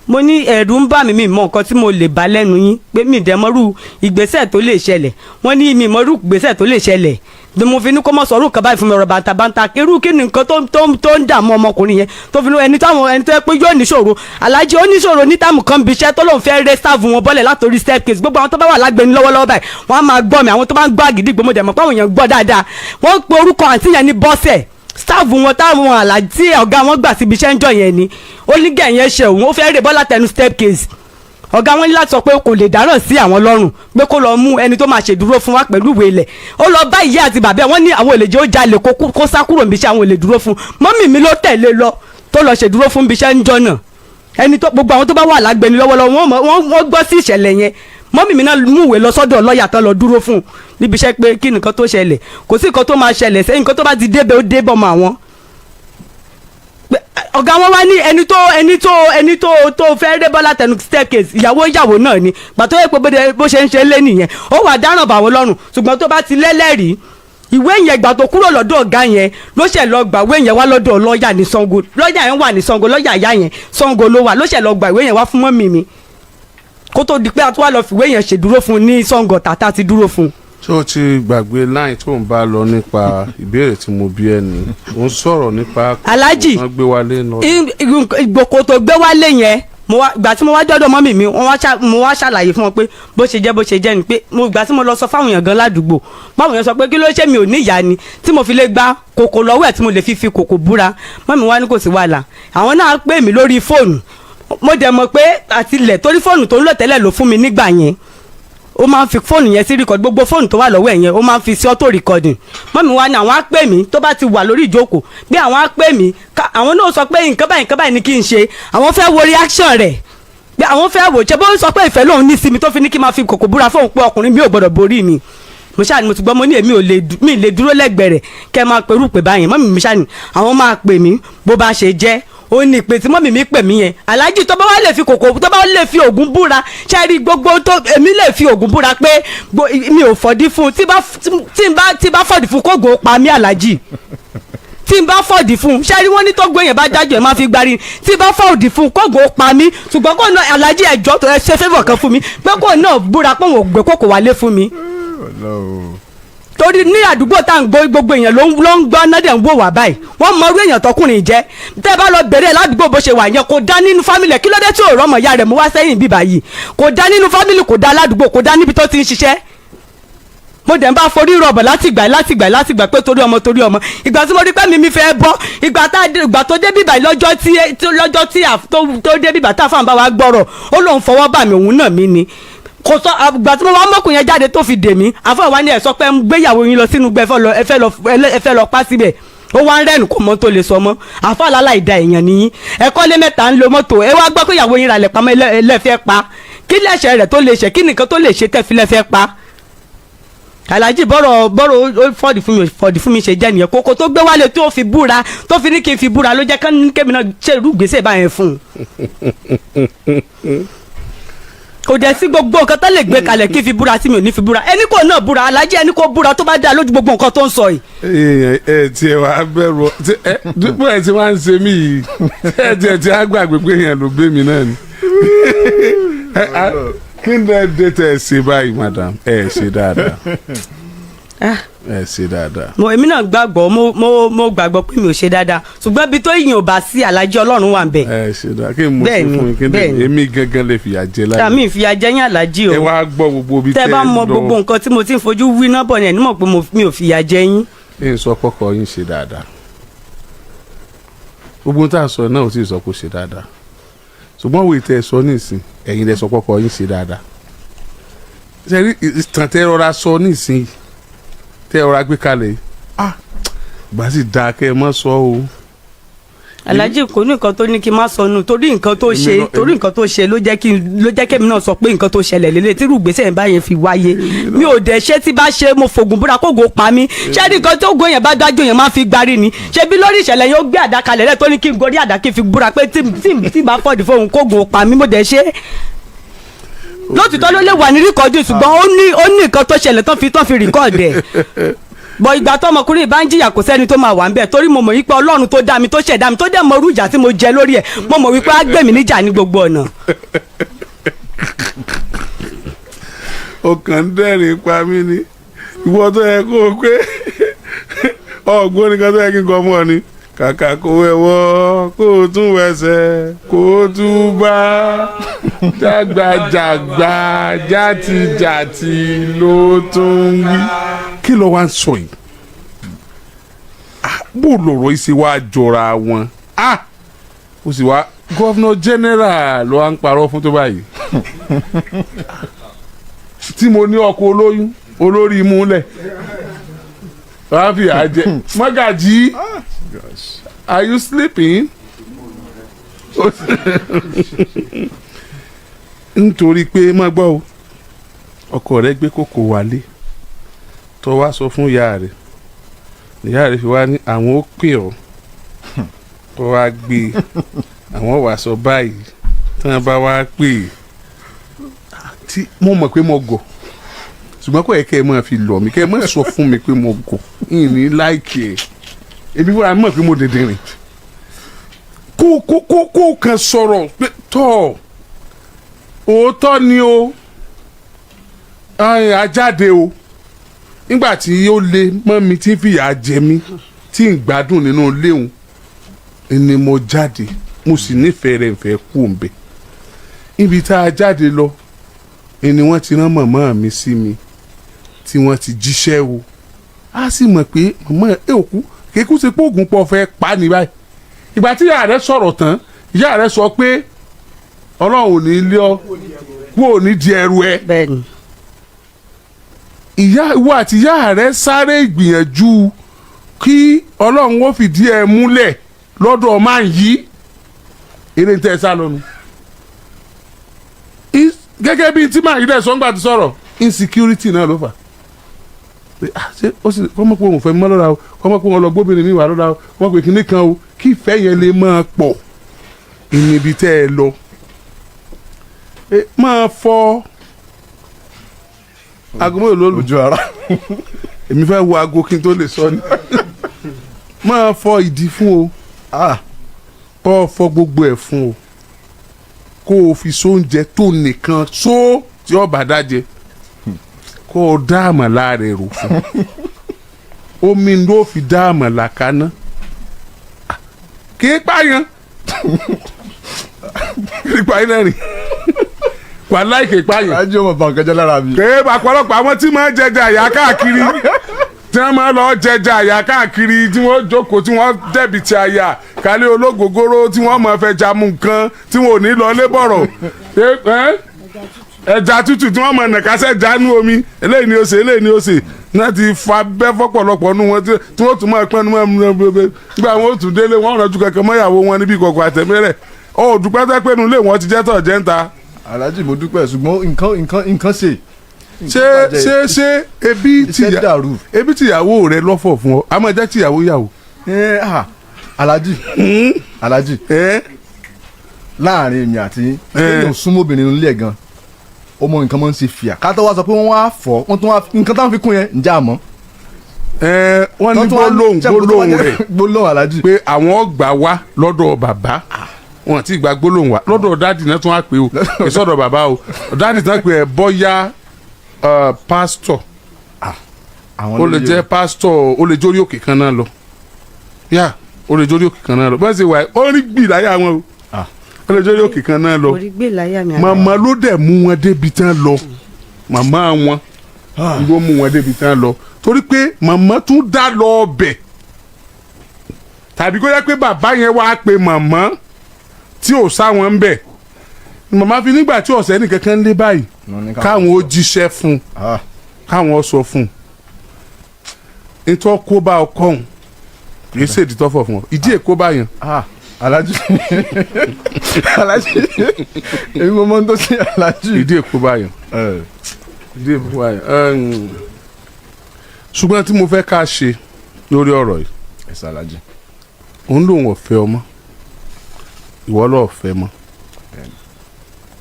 Mo ní ẹ̀rù ń bà mí, mi mọ nǹkan tí mo lè bá lẹ́nu yín, pé mi dẹ̀ mọ́rú ìgbésẹ̀ tó lè ṣẹlẹ̀. Wọ́n ní mi mọ́rú ìgbésẹ̀ tó lè ṣẹlẹ̀ ni mo fi ní kó mọ̀ sọ̀rọ̀ nǹkan báyìí fún mi. Ọ̀rọ̀ bàǹtàbàǹtà, irú kí ni nǹkan tó ń dààmú ọmọkùnrin yẹn tó fi ní ẹni táwọn ẹni tó yẹ pé yóò níṣòro? Alájí, ó níṣòro ní time kan bí iṣẹ́ tó lóun fẹ́ rẹ́ staff wọn bọ́lẹ̀ látòrí staircase. Gbogbo àwọn tó bá wà lágbẹ̀ni lọ́wọ́lọ́wọ́ báyìí, wọ́n á máa gbọ́ mi. Àwọn tó bá ń gbọ́ Àgídìgbò, mo dẹ̀ mọ̀ pé àwọn èèyàn gbọ́ dáadáa. Wọ́n pe orúkọ àǹtí yẹn ní Bọ́sẹ̀, staff wọn táwọn àlàjí ọ̀gá wọn gbà síbi iṣẹ́ ń jọ yẹn ni. Ó ní gẹ̀yẹ́ ṣe òun, ó fẹ́ rè bọ́lá tẹnu staircase. Ọ̀gá wọn ní láti sọ pé kò lè dáràn sí àwọn lọ́rùn, pé kó lọ mú ẹni tó máa ṣèdúró fún wa pẹ̀lú ìwé ilẹ̀. Ó lọ bá ìyá àti bàbá ẹ̀, wọ́n ní àwọn olè jẹ́ ó jalè, kó sá kúrò níbi iṣẹ́, àwọn olè dúró fún. Mummy mi ló tẹ̀lé lọ tó lọ ṣèdúró fún níbi iṣẹ́ ń jọ náà. Ẹni tó gbogbo àwọn tó bá wà lágbẹni lọ́wọ́lọ́wọ́, wọ́n gbọ́ sí ìṣẹ̀lẹ̀ yẹn. Mummy mi náà mú ìwé lọ sọ́dọ̀ lọ́ọ̀yà tán lọ dúró fún níbi iṣẹ́ pé kí nǹkan tó ṣẹlẹ̀, kò sí nǹkan tó máa ṣẹlẹ̀ sẹ́yìn, nǹkan tó bá ti débẹ̀, ó débọ̀ mọ́ àwọn. Ọ̀gá wọn wá ní ẹni tó fẹ́ ré bọ́lá tẹnu staircase, ìyàwó ìyàwó náà ni. Gbàtọ́ yẹ pé bó ṣe ń ṣe lé nìyẹn, ó wà dáràn bà wọ́n lọ́rùn. Ṣùgbọ́n tó bá ti lẹ́lẹ́rìí ìwé yẹn, gbà tó kúrò lọ́dọ̀ ọ̀gá yẹn ló ṣe lọ gbà ìwé yẹn wá lọ́dọ̀ lọ́ọ̀yà ní Ṣàngó. Lọ́ọ̀yà yẹn wà ní Ṣàngó, lọ́ọ̀yà ìyá yẹn Ṣàngó ló wà. Ló ṣe lọ gbà ìwé yẹn wá fún mummy mi kó tó di pé a tún wá lọ fìwé yẹn ṣèdúró fún un ní Ṣàngó tàtà ti dúró fún un. Ṣé o ti gbàgbé line tó ń bá lọ nípa ìbéèrè tí mo bí ẹ ní? Ò ń sọ̀rọ̀ nípa Alhaji. wọ́n gbé wálé lọ. Ìgbòkò tó gbé wálé yẹn. Mo wá, ìgbà tí mo wá dọ́dọ̀ mọ́mì mi, wọ́n wá mo wá ṣàlàyé fún wọn pé bó ṣe jẹ́, bó ṣe jẹ́ ni pé mo, ìgbà tí mo lọ sọ fáwọn èèyàn gan ládùúgbò, báwọn èèyàn sọ pé kí ló ṣe, mi ò ní ìyá ni tí mo fi lè gba kòkò lọ́wọ́ ẹ̀, tí mo lè fi kòkò búra. Mọ́mì wá ní kò sí wàhálà, àwọn náà pè mí lórí fóònù. Mo dẹ̀ mọ̀ pé àtilẹ̀ torí fóònù tó ń lò tẹ́lẹ̀ ló fún mi nígbà yẹn, ó máa ń fi fóònù yẹn sí record. Gbogbo fóònù tó wà lọ́wọ́ ẹ̀ yẹn, ó máa ń fi sí auto recording. Mọ́mí wa ni àwọn á pè mí tó bá ti wà lórí ìjókòó, pé àwọn á pè mí, àwọn náà sọ pé nǹkan báyìí, nǹkan báyìí ni kí n ṣe. Àwọn fẹ́ wo reaction rẹ̀, pé àwọn fẹ́ wò ṣe bó ń sọ pé ìfẹ́ lòun ní sí mi tó fi ní kí n máa fi kòkò búra fóun pé ọkùnrin mi ò gbọdọ̀ borí mi. Mo ṣáà ni mo ti gbọ́. Mo ní èmi ò lè mi lè dúró lẹ́gbẹ̀ẹ́ rẹ̀ kẹ́ ẹ máa perú pè báyìí. Mọ́mí mi ṣáà ni àwọn máa pè mí bó bá ṣe jẹ́. Ó ní ìpè tí mọ́mí mi pè mí yẹn, aláàjì, tó bá wá lè fi kòkò, tó bá lè fi ògùn búra, ṣe rí gbogbo tó èmi lè fi ògùn búra pé mi ò fọ̀dí fún un. Tí bá fọ̀dí fún, kóògùn ó pa mí. Aláàjì, tí n bá fọ̀dí fún un, ṣe rí wọ́n ní tó gbé yẹn bá dájú ẹ̀ máa fi gbárí. Tí n bá fọ̀dí fún un, kóògùn ó pa mí. Ṣùgbọ́n kò náà, aláàjì, ẹ̀jọ́ tó ẹ ṣe favour kan fún mi pé kò náà búra pé òun ò gbé kókò wálé fún mi, torí ní àdúgbò tá à ń gbọ́, gbogbo èèyàn ló ń gbọ́ náà dẹ̀ ń wò wá báyìí. Wọ́n mọ irú èèyàn tọkùnrin jẹ́. Tẹ́ ẹ bá lọ bẹ̀rẹ̀ ládùúgbò bó ṣe wà yẹn, kò dá nínú family ẹ̀. Kí ló dé tí ò rọ́mọ ìyá rẹ̀ mú wá sẹ́yìn bíbá yìí? Kò dá nínú family, kò dá ládùúgbò, kò dá níbi tó ti ń ṣiṣẹ́. Mo dẹ̀ ń bá forí rọ̀bọ̀ látìgbà, látìgbà, látìgbà, pé torí ọmọ, torí ọmọ. Ìgbà tí mo rí pé mi fẹ́ bọ́, ìgbà tá ìgbà tó dé bíbá lọ́jọ́ tí tó dé bíbá tá a fáwọn bá wa gbọ́rọ̀, ó lóun fọwọ́ bà mí, òun náà mí ni kò sọ. Àgbà tí mo wá mọ́kùn yẹn jáde tó fi dè mí, àfọwọ́ wa ní ẹ̀ sọ pé ń gbéyàwó yín lọ sínú gbẹ, ẹ fẹ́ lọ pa síbẹ̀. Ó wá ń rẹ́nu, kò mọ tó lè sọ mọ́. Àfọwọ́ aláì da èèyàn nìyí. Ẹ kọ́lé mẹ́ta, ń lo mọ́tò. Ẹ wá gbọ́ pé ìyàwó yín ralẹ̀ pamọ́, ẹlẹ́fẹ́ pa. Kí lẹ́sẹ̀ rẹ̀ tó lè ṣe? Kí nìkan tó lè ṣe tẹ́ fi lẹ́fẹ́ pa? Alhaji, bọ́rọ̀ bọ́rọ̀ ó fọ́ọ̀dì fún mi, fọ́ọ̀dì fún mi ṣe jẹ́ nìyẹn. Kókó tó gbé wálé tó fi búra, tó fi ní kí n fi búra, ló jẹ́ kémi náà ṣe irú gbèsè báyẹn fún un. Kò dẹ̀ sí gbogbo nǹkan tó lè gbé kalẹ̀ kí n fi búra tí mi ò ní fi búra. Ẹni kò náà búra, Alhaji, ẹni kò búra tó bá dá lójú gbogbo nǹkan tó ń sọ yìí. Èèyàn ẹ tiẹ̀ wá bẹ̀rù ẹ dípò ẹ ti wá ń ṣe mí yìí, ẹ tiẹ̀ ti á gbàgbé pé èèyàn ló gbé mi náà ni. Kí ni ẹ dé tẹ ẹ ṣe báyìí, madam? Ẹ ṣe dáadáa, ẹ ṣe dáadáa. Mo, èmi náà gbàgbọ́, mo gbàgbọ́ pé mi ò ṣe dáadáa, ṣùgbọ́n ibi tó yìn ò bá sí, Alhaji, Ọlọ́run wà ń bẹ̀. Ẹ ṣe dáadáa. Kí n mo ṣe fún yín? Kí ni èmi gangan lè fìyà jẹ láyé? Tàmí ìfìyà jẹ yín, Alhaji o. Ẹ wá gbọ́ gbogbo ibi tẹ́ tẹ́ bá ẹ mọ lọ. Gbogbo nǹkan tí mo ti ń fojú wí náà bọ̀ ni ẹ̀ nímọ̀ pé mi ò fìyà jẹ yín. Ẹ ń sọ kọ́kọ́ yín ṣe dáadáa. Gbogbo ohun tá a sọ náà ò tí ì sọ kó ṣe dáadáa, ṣùgbọ́n òwe tẹ́ ẹ sọ nísìn, ẹ̀yin lẹ sọ kọ́kọ́ yín ṣe dáadáa. Ṣe rí ìtàn tẹ́ rọra sọ nísìn, tẹ́ rọra gbé kalẹ̀ yìí, ah, gbà sì dáa kẹ́ ẹ mọ́ sọ o. Alhaji, kò ní nǹkan tó ní kí n má sọnù torí nǹkan tó Èmi ṣe torí nǹkan tó ṣe ló jẹ́ kémi náà sọ pé nǹkan tó ṣẹlẹ̀ lélẹ̀ tí irú ìgbésẹ̀ yẹn báyẹn fi wáyé. Mi ò dẹ̀ ṣé tí bá ṣe, mo fògùn búra kógo pa mí. Ṣé ní nǹkan tó gbó yẹn bá dájú yẹn máa fi gbárí ni? Ṣé bí lórí ìṣẹ̀lẹ̀ yẹn, ó gbé àdá kalẹ̀ lẹ̀ tó ní kí n gorí àdá kí n fi búra pé tí bá fọ̀dì fóun, kógo pa mí. Mo dẹ̀ ṣe. Lótìtọ́ ló lè wà ní record, ṣùgbọ́n ó ní nǹkan tó ṣẹlẹ̀ tó fi record ẹ̀ bọ̀. Ìgbà tó ọmọkùnrin bá ń jìyà, kò sẹ́ni tó máa wà ń bẹ̀, torí mo mọ̀ wípé Ọlọ́run tó dá mi, tó ṣẹ̀dá mi, tó dẹ̀ mọ irú ìjà tí mo jẹ lórí ẹ̀, mo mọ̀ wípé á gbè mí níjà ní gbogbo ọ̀nà. Ó kàn ń dẹ́rìn pa mí ni. Ìwọ tó yẹ kó o pé ọgbọ́n nìkan tó yẹ kí n kọ́ mọ́ ni, kàkà kó wẹ̀wọ́ kó o tún wẹsẹ̀ kó o tún bá jágbajàgba játijàti ló tún wí. Kí ló wá ń sọ yìí? Ah, bó lọ̀rọ̀ yìí ṣe wá jọra wọn? Ah, ó sì wá governor general ló wá ń parọ́ fún tó báyìí tí mo ní ọkọ olóyún olórí imú lẹ̀ wàá fi àjẹ. Mọ́gàjí, are you sleeping? Nítorí pé má gbọ́ o, ọkọ rẹ gbé kókò wálé tó wá sọ fún ìyá rẹ̀, ìyá rẹ̀ fi wá ní àwọn ó pè ọ́ kó wá gbé, àwọn wàá sọ báyìí tí wọ́n bá wá pè é tí mo mọ̀ pé mo gọ̀, ṣùgbọ́n kò yẹ kẹ́ ẹ máa fi lọ̀ mí, kẹ́ ẹ máa sọ fún mi pé mo gọ̀ ìní láìkì ẹ̀. Èmi fúnra mọ̀ pé mo dèdè rìn kó kàn sọ̀rọ̀ pé tọ́ òótọ́ ni o, ajáde o, nígbà tí ó le mọ́ mi, tí ń fìyà jẹ mí, tí ń gbádùn nínú ilé òun ni mo jáde, mo sì nífẹ̀ẹ́ rẹ̀, ń fẹ́ kú òǹbẹ̀. Ibi tá a jáde lọ ni wọ́n ti rán màmá mi sí mi tí wọ́n ti jíṣẹ́ o. A sì mọ̀ pé màmá ẹ òkú kékú ṣe pé oògùn pọ̀ fẹ́ pa ní báyìí. Ìgbà tí ìyá rẹ sọ̀rọ̀ tán, ìyá rẹ sọ pé Ọlọ́run ò ní lé ọ kú ò ní di ẹrù ẹ. Bẹ́ẹ̀ni. Ìyá ìwọ àti ìyá rẹ sáré ìgbìyànjú kí Ọlọ́run ó fìdí ẹ múlẹ̀ lọ́dọ̀ máa ń yí eré ń tẹ́ ẹ sá lọ́nu. Gẹ́gẹ́ bíi tí màá yí dẹ̀ sọ́ngbà ti sọ̀rọ̀, insecurity náà ló fà pé ah, ṣé ó sì kọ́mọ́ pé òun fẹ́ mọ́ lọ́la o, kọ́mọ́ pé òun lọ gbóbìnrin mi wà lọ́la o, kọ́mọ́ pé kinní kan o, kí ìfẹ́ yẹn lè máa pọ̀ ìníbi tẹ́ ẹ lọ. Máa fọ aago mélòó ló lù? Ojú ara. Èmi fẹ́ wo aago kí n tó lè sọ ni. Máa fọ ìdí fún o, kó o fọ gbogbo ẹ̀ fún o, kó o fi sóúnjẹ tó nìkan só tí ó bá dájẹ, kó o dá àmàlà rẹ̀ rò fún omi ló fi dá àmàlà kaná. Kì í pààyàn, kì í pààyàn náà rìn wàláì, kì í pààyàn. Alájí, ọmọ bá nǹkan jẹ́ lára mi. Kèé ọ̀pọ̀lọpọ̀ àwọn tí máa ń jẹjẹ àyà káàkiri, tí wọ́n máa lọ jẹjẹ àyà káàkiri, tí wọ́n jókòó, tí wọ́n dẹ̀bi ti àyà kálí ológogoro, tí wọ́n máa fẹ́ jamu nǹkan, tí wọ́n ò ní lọ lébọ̀rọ̀, ẹja tútù tí wọ́n máa nàkásẹ̀ jánu omi, eléyìí ni ó ṣe, eléyìí ni ó ṣe náà ti fa bẹ́ fọ́pọ̀lọpọ̀ nu wọn, tí wọ́n tún máa pẹ́nu mọ́ nígbà wọn ó tún délé, wọn rànjú kankan mọ́yàwó wọn níbi ìkọ̀kọ̀ àtẹ̀mẹ́rẹ̀. Ó dúpẹ́ tẹ́ pé nulẹ̀ wọn ti jẹ́ tọ̀ jẹ́ ń ta. Alájí, mo dúpẹ́, ṣùgbọ́n nǹkan ṣe. Ṣé ṣé ṣé ebi Iṣẹ́ tìyà dàrú. Ebi tìyàwó rẹ lọ́fọ̀ fún ọ, a máa jẹ́ tìyàwó yàwó. Ẹ ah, Alájí, Alájí, ẹ láàrin èmi àti yín, Eh. kéèyàn súnmọ́ obìnrin nílé ẹ̀ gan, ó mọ nǹkan máa ń ṣe fìyà ká tó wá sọ pé wọ́n wá fọ́, wọ́n tún wá nǹkan táwọn fi kún yẹn, ǹjẹ́ àmọ́. Ẹ wọ́n ní gbólóhùn gbólóhùn rẹ̀ Gbólóhùn, Alájí. Pé àwọn gbà wá lọ́dọ̀ bàbá, wọn ti gba gbólóhùn wá lọ́dọ̀ daddy náà, tún wá pé o kì í sọ̀dọ̀ bàbá o, daddy náà pé ẹ bọ́yá pásítọ̀. Àwọn Ó lè ló yé jẹ́ pásítọ̀, ó lè jórí òkè kan náà lọ yá, ó lè jórí òkè kan náà lọ bọ́n ṣe wà, ó rí gbì láyà wọn o. Ó lè jórí òkè kan náà lọ. Orí gbé láyà mi. Màmá ló dẹ̀ mú wọn débi tán lọ, màmá wọn ló mú wọn débi tán lọ, torí pé màmá tún dá lọ ọbẹ̀, tàbí kó yẹ pé bàbá yẹn wá pe màmá tí ò sáwọn ń bẹ̀, màmá fi nígbà tí ọ̀sẹ̀ nìkankan lé báyìí Wọ́n ní káwọn ó jíṣẹ́ fún un, káwọn sọ fún un nítorí kó bá ọkọ òun, kì í ṣèdí tọ́fọ̀ fún ọ, ìdí èkó bá yẹn. Ah, Alájí, Alájí, èmi mo mọ ohun tó ṣe, Alájí. Ìdí èkó bá yẹn, ìdí èkó bá yẹn. Ṣùgbọ́n tí mo fẹ́ ká ṣe lórí ọ̀rọ̀ yìí, Ẹ sọ, Alájí. Òun lòun ọ̀fẹ́ ọmọ, ìwọ lọ́ọ̀ fẹ́ mọ́,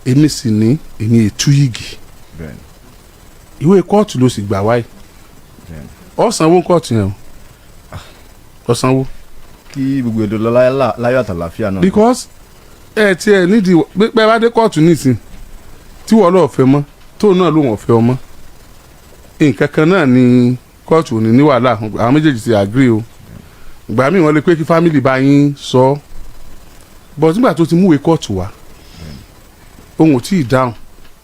èmi sì ní èmi ètú yìgì. Ìwé kóòtù ló sì gbà wáyé. Ọ̀sánwó kóòtù yẹn o, ọ̀sánwó. Kí gbogbo èdè lọ láyọ̀ àtàlàfíà náà. Because ẹ tiẹ̀ nídìí pé bá dé kóòtù nísìn tí wọ́n lọ́ọ̀ fẹ́ mọ́, tóun náà lòun ọ̀fẹ́ ọmọ, nǹkan kan náà ni kóòtù ò ní ní wàhálà. Àwọn méjèèjì ti agree o. Ìgbà míì wọ́n lè pé kí family bá yín sọ ọ́, but nígbà tó ti múwèé kóòtù wá, òun ò tí ì dáhùn.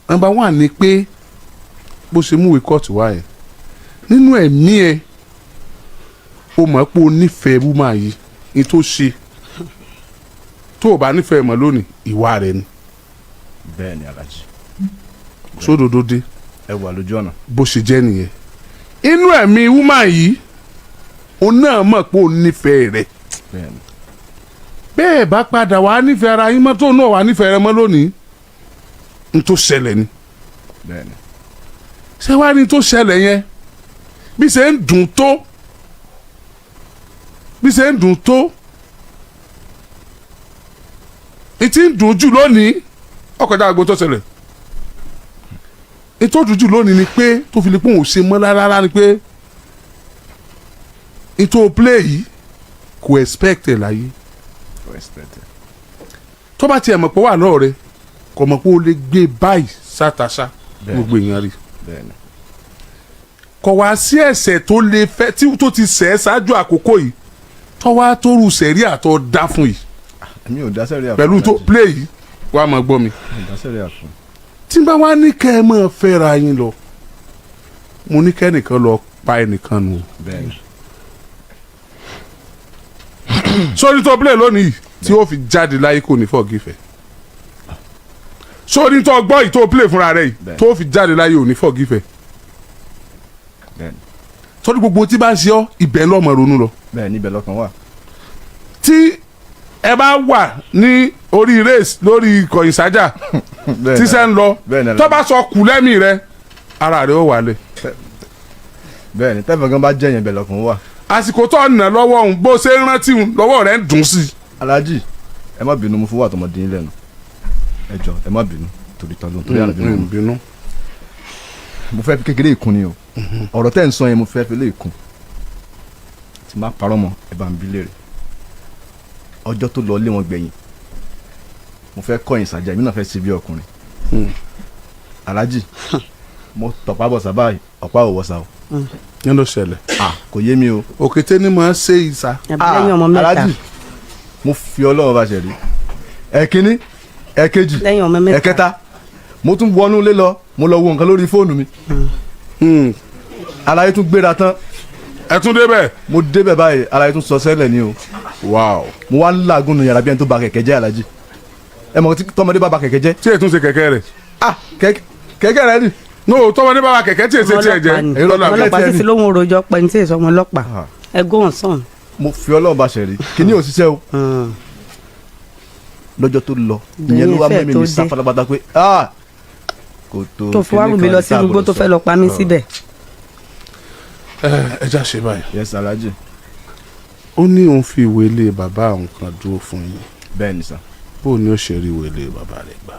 Number one ni pé bó ṣe múwèé kóòtù wá yẹn, nínú ẹ̀mí ẹ̀, o mọ̀ pé o nífẹ̀ẹ́ woman yìí ní tó ṣe. Tó o bá nífẹ̀ẹ́ mọ́ lónìí, ìwà rẹ̀ ni. Bẹ́ẹ̀ ni, Alájí. Sódodo dé. Ẹ wà lójú ọ̀nà. Bó ṣe jẹ́ nìyẹn. Inú ẹ̀mí woman yìí, òun náà mọ̀ pé o nífẹ̀ẹ́ rẹ̀. Bẹ́ẹ̀ ni. Bẹ́ẹ̀ bá padà wàá nífẹ̀ẹ́ ara yín mọ́, tóun náà wàá nífẹ̀ẹ́ rẹ mọ́ lónìí, n tó ṣẹlẹ̀ ni. Bẹ́ẹ̀ ni. Ṣé wàá ní tó ṣẹlẹ̀ yẹn, bí ṣe ń dùn tó, bí ṣe ń dùn tó, ìtí ń dùn jù lónìí, ọkọjá àgbo tó ṣẹlẹ̀. Ètò òdùn jù lónìí ni pé tó fi lè pọ́n ò ṣe mọ́ rárá ni pé ètò play yìí kò expect ẹ̀ láyé. Kò expect ẹ. Tó bá tiẹ̀ mọ̀ pé wà lọ́ọ̀ rẹ, kò mọ̀ pé ó lè gbé báyìí sátàṣà. Bẹ́ẹ̀ni. Gbogbo èèyàn rí. Bẹ́ẹ̀ ni. Kò wá sí ẹ̀ṣẹ̀ tó lè fẹ́ tí tó ti ṣẹ̀ ṣáájú àkókò yìí tó wá tó rú sẹ̀rí àtọ̀ dá fún yìí. Èmi ò dá sẹ́rí àfọ̀n. Pẹ̀lú tó play yìí. Wàá máa gbọ́ mi. Ìdásẹ̀rẹ̀ àfún. Tí n bá wá ní kẹ́ ẹ máa fẹ́ra yín lọ, mo ní kẹ́ ẹnìkan lọ pa ẹnìkan nù. Bẹ́ẹ̀ni. Sórí tó play lónìí tí ó fi jáde láyé, kò ní forgive ẹ. Sórí tó gbọ́ yìí tó play fúnra rẹ̀ yìí, Bẹ́ẹ̀. tó fi jáde láyé, ò ní forgive ẹ. Bẹ́ẹ̀ni. Sórí gbogbo tí bá ń ṣe ọ́, ibẹ̀ lọ́mọ ronú lọ. Bẹ́ẹ̀ni, ibẹ̀ lọ́kàn wà. Tí ẹ bá wà ní orí race lórí ìkọ̀yìn sájà tí sẹ́ ń lọ, Bẹ́ẹ̀ni. tó bá sọ kù lẹ́mìí rẹ, ara rẹ ó wálẹ̀. Bẹ́ẹ̀ni, tẹ́fẹ̀ gan bá jẹ̀yàn, ibẹ̀ lọ́kàn wà. Àsìkò tó ń nà lọ́wọ́ òun, bó ṣe ń rántí òun, lọ́wọ́ rẹ̀ ń dùn sí i. Alhaji, ẹ má bínú, mo fún wa tọmọdé yín lẹ́nu. Ẹ jọ, ẹ má bínú torí tọ́lú, torí àná bínú. Bínú. Mo fẹ́ fi kékeré ìkun ni o. Ọ̀rọ̀ tẹ́ ń sọ yẹn, mo fẹ́ fi lé ìkun tí má parọ́ mọ́. Ẹ bá ń bí léèrè ọjọ́ tó lọ lé wọn gbẹ̀yìn. Mo fẹ́ kọ̀yìn sàjà, èmi náà fẹ́ ṣe bí ọkùnrin. Alhaji, mo tọ̀pá bọ̀ sábà, ọ̀pá ò wọ́sà o. Yẹn ló ṣẹlẹ̀. Ah, kò yé mi o. Òkété ni mo ṣe ìsà. Àbí lẹ́yìn ọmọ mẹ́ta. Alhaji, mo fi Ọlọ́run bá ṣe rí. Ẹ̀kíní, ẹ̀kejì, Lẹ́yìn ọmọ mẹ́ta. ẹ̀kẹta, mo tún wọnú ilé lọ, mo lọ wo nǹkan lórí fóònù mi. Aláyé tún gbéra tán. Ẹ tún débẹ̀. Mo débẹ̀ báyìí, aláyé tún sọ sẹ́lẹ̀ ni o. Wow. Mo wá ń làágùn nu yàrá bí ẹni tó ba kẹ̀kẹ́ jẹ́. Alájí, ẹ mọ̀ tí tọmọdé bá ba kẹ̀kẹ́ jẹ́. Tí ètò ṣe kẹ̀kẹ́ rẹ̀. Ah, kẹ̀kẹ́ rẹ ni. No, tọmọdé bá wa kẹ̀kẹ́ tí èsì tiẹ̀ jẹ́. Ọlọ́pàá ni. Lọ́la. Ọlọ́pàá tiẹ̀ sì ni. lóhun rojọ́ pẹ̀ ní tí èso ọmọ ọlọ́pàá. Ah. Ẹ go on sàn. Mo fi Ọlọ́run bá ṣe rí, kíní ò ṣiṣẹ́ o. Lọ́jọ́ tó lọ ìyẹn ló wá Ìyẹn fẹ́ mẹ́mi tó mi sá dé. pátápátá pé ah, kò tó. Tó fi wá kíní rù mí kan lọ tá a sínú igbó gbọ́dọ̀ tó fẹ́ sọ. lọ pa mí síbẹ̀. Ẹ já ṣe báyìí. Yes, Alhaji. Ó ní òun fi ìwé ilé bàbá òun kan dúró fún yín. Bẹ́ẹ̀ ni sà. Bó ni ó ṣe rí ìwé ilé bàbá rẹ̀ gbà?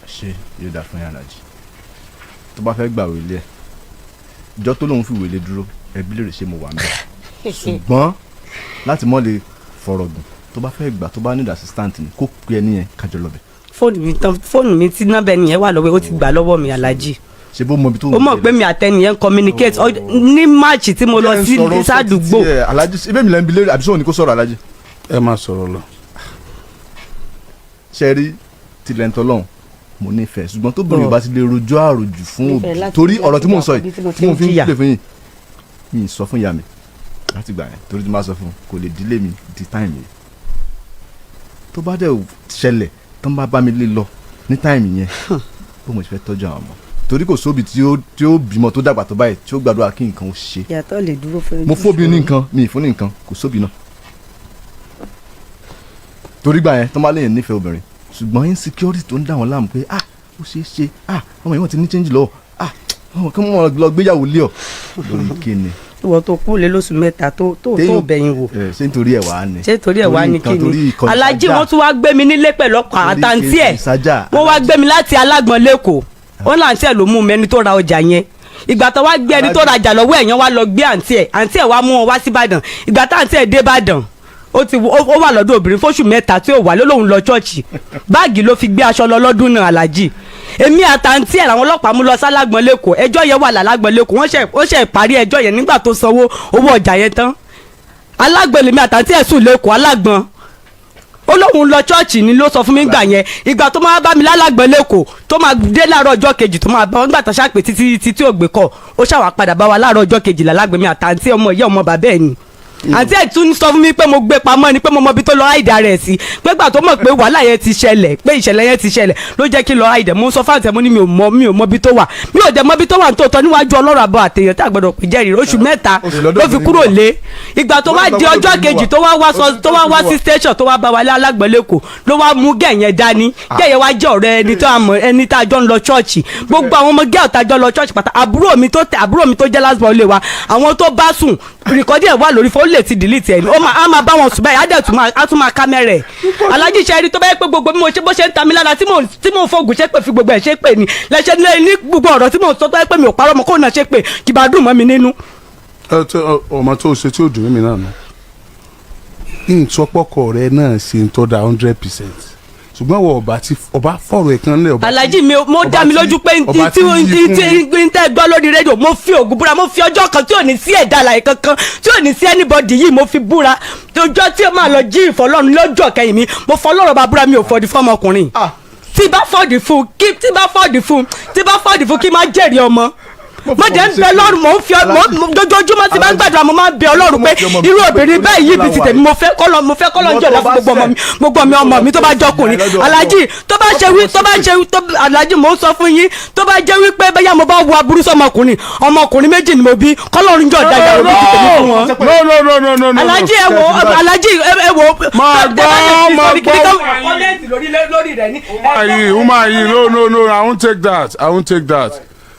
Ṣé yóò dà fún yín, Alhaji? Tó bá fẹ́ gbàwé ilé ẹ̀, ìjọ tó lóun fi ìwé ilé dúró, ẹbí lè rè ṣe mo wà mẹ́, ṣùgbọ́n láti mọ́ lè fọ̀rọ̀ gùn, tó bá fẹ́ gbà, tó bá need assistant ni kó pe ẹni yẹn, kájọ lọ bẹ̀. Fóònù mi tán, fóònù mi tí nọ́mbà ẹnìyẹn wà lọ́wọ́ ẹ̀, ó ti gbà lọ́wọ́ mi, Alhaji. Ṣe bó mọ ibi tó ń Ó mọ̀ pé mi àtẹnìyẹn communicate ní March tí mo lọ sí sádùúgbò. Alhaji, ibẹ̀ mi lẹ́ ń bi léèrè àbí sóhun ni kó sọ̀rọ̀, Alhaji? Ẹ máa sọ̀rọ̀ lọ. Ṣe rí tilẹ̀ ń tọ́lọ́hún, mo nífẹ̀ẹ́, ṣùgbọ́n tó bìnrin bá ti lè rojọ́ àròjù fún Nífẹ̀ẹ́ òbí láti torí láti ọ̀rọ̀ tí mò ń sọ ibi yìí tí mo tí mò ń ti fi ń ń jìyà. pè fún yín, mi ì sọ fún ìyá mi láti gbà yẹn, torí tí mo bá sọ fún un, kò lè dílé mi di time yẹn. Tó bá dẹ̀ ṣẹlẹ̀ tó ń bá bá mi lé lọ ní time yẹn, bó mo ṣe fẹ́ tọ́jú àwọn ọmọ, torí kò sóbi tí ó bímọ tó dàgbà tó báyìí tí ó gbàdúrà kí nǹkan ó ṣe. Ìyàtọ̀ lè dúró fún. Mo fóbi ní nǹkan, mi ì fún ní nǹkan, kò sóbi náà, torí gbà yẹn tó máa léyìn nífẹ̀ẹ́ obìnrin, ṣùgbọ́n insecurity tó ń dà wọ́n láàmú pé ah, ó ṣeé ṣe, ah, ọmọ yìí wọ́n ti ní change lọ́wọ́, ah, ọmọ kí wọ́n lọ gbéyàwó lé ọ lórí kíni? Ìwọ tó kú lé lóṣù 3 tó bẹ̀yìn wò. Ẹ, ṣé nítorí ẹ̀ wá ni? Ṣé torí ẹ̀ wá ní nǹkan, torí kíni? ìkọ̀yìn Alhaji, sájà. wọ́n tún wá gbé mi nílé pẹ̀lú ọkọ̀ Torí àtàntí ẹ̀. ìkọ̀yìn sájà. Wọ́n wá gbé mi láti Alágbọ̀n lẹ́kọ̀ọ́, wọ́n láǹtí ẹ̀ ló mú mi, ẹni tó ra ọjà yẹn. Ìgbà tó wá gbé ẹni tó rajà lọ́wọ́ ẹ̀yàn, wá lọ gbé àǹtí ẹ̀, àǹtí ẹ̀ wá mú wọn wá sí Ìbàdàn. Ìgbà tá àǹtí ẹ̀ dé Ìbàdàn, ó ti ó wà lọ́dọ̀ obìnrin fóṣù 3 tí ó wà lólóhùn lọ ṣọ́ọ̀ṣì. Báàgì ló fi gbé aṣọ lọ lọ́dún náà. Aláàjì, èmi àtàǹtí ẹ̀ làwọn ọlọ́pàá mú lọ sálágbọ̀n lẹ́kọ̀ọ́. Ẹjọ́ yẹn wà lálágbọ̀n lẹ́kọ̀ọ́. Wọ́n ṣe parí ẹjọ́ yẹn nígbà tó sanwó owó ọjà yẹn tán. Alágbọ̀n lèmi àtàǹtí ẹ̀ sùn lẹ́kọ̀ọ́ alágbọ̀n. Ó lóun lọ ṣọ́ọ̀ṣì ni ló sọ fún mi gbà yẹn. Ìgbà tó máa bá mi lálágbọ̀n lẹ́kọ̀ọ́, tó máa dé láàárọ̀ ọjọ́ kejì, tó máa bá wọn gbà tó ṣàpè títí títí tí ò gbé kọ̀, ó ṣàwà padà bá wa láàárọ̀ ọjọ́ kejì lálágbọ̀n. Mi àtàǹtí, ọmọ ìyá ọmọ bàbá ẹ̀ ni. Àǹtí ẹ̀ tún sọ fún mi pé mo gbé pamọ́ ni, pé mo mọ ibi tó lọ àìdá rẹ̀ sí, pé gbà tó mọ̀ pé wàhálà yẹn ti ṣẹlẹ̀, pé ìṣẹ̀lẹ̀ yẹn ti ṣẹlẹ̀ ló jẹ́ kí n lọ àìdẹ̀. Mo sọ fáǹtẹ̀, mo ní mi ò mọ, mi ò mọ ibi tó wà, mi ò dẹ̀ mọ ibi tó wà nítòótọ́. Níwájú Ọlọ́run àbọ̀ àtẹ̀yàn tí àgbọ̀dọ̀ pè jẹ́rìí, oṣù 3 Oṣù lọ́dọ̀ ló fi obìnrin kúrò wà. lé. Ìgbà tó wá di ọjọ́ kejì, tó wá wá sọ, tó wá wá sí station, tó wá bá wa lé alágbọ̀nlẹ́kọ̀ọ́, ló wá mú gẹ̀yẹn dání. Gẹ̀yẹn wá jẹ́ ọ̀rẹ́ ẹni tó àmọ́ ẹni tá a jọ ń lọ church. Gbogbo àwọn ọmọ gẹ́ọ̀ tá a jọ lọ church pátá, àbúrò mi tó tẹ, àbúrò mi tó jẹ́ last born lé wa, àwọn tó bá sùn, record ẹ̀ wà lórí fún, ó lè ti delete ẹ̀ ní. Ó máa á máa bá wọn sùn báyìí, á dẹ̀ tún máa á tún máa kámẹ́rà ẹ̀. Alájí, ṣe rí, tó bá yẹ pé gbogbo bí mo ṣe bó ṣe ń ta mí lára tí mò ń fògùn ṣe pé fi gbogbo ẹ̀ ṣe pé ni lẹ́sẹ̀ ní gbogbo ọ̀rọ̀ tí mò ń sọ, tó yẹ pé mi ò parọ́ mọ́, kó náà ṣe pé kì bá dùn mọ́ mi nínú. Ẹ tó ọmọ tó ṣe tí ò dùn mí náà nù, ntọ́pọ̀kọ rẹ náà ṣe ń tọ́ da 100%. Ṣùgbọ́n wọ ọba tí ọba fọ̀rọ̀ ẹ̀ kan lẹ̀ ọba. Alhaji mi, mo dá mi lójú pé ọba tí tí yí fún mi. tí tẹ́ gbọ́ lórí rédíò, mo fi Ògún búra, mo fi ọjọ́ kan tí ò ní sí ẹ̀dá àlàyé kankan, tí ò ní sí anybody yìí, mo fi búra. Ọjọ́ tí ó máa lọ jí ìfọlọ́run lọ́jọ́ kẹyìn mi, mo fọlọ́run bá búra, mi ò fọdí fọmọkùnrin. Tí bá fọdí fún kí, tí bá fọdí fún kí má jèrè ọmọ. Mo dẹ̀ ń bẹ lọ́rùn, mò ń fi dojoojúmọ́ tí bá ń gbàdúrà, mo máa ń bẹ Ọlọ́run pé irú obìnrin bẹ́ẹ̀ yìí bíi ti tèmi, mo fẹ́ kọ́lọ́ jọ̀lá fún gbogbo ọmọ mi, gbogbo ọmọ ọmọ mi tó bá jọkùnrin. Alhaji, tó bá ṣe wí, tó bá ṣe wí tó, Alhaji, mò ń sọ fún yín, tó bá jẹ́ wípé bẹ́yà mo bá wo aburú sọmọkùnrin, ọmọkùnrin méjì ni mo bí, kọ́lọ́run jọ̀ dáadáa òbí ti tèmi fún wọn. No, no, no, no, no, no. Alhaji, ẹ wo, Alhaji, ẹ wo. Máa gbọ́, máa gbọ́. Comment lórí rẹ̀ ní. Ayi, woman yìí, no, no, no, I won't take that, I won't take that.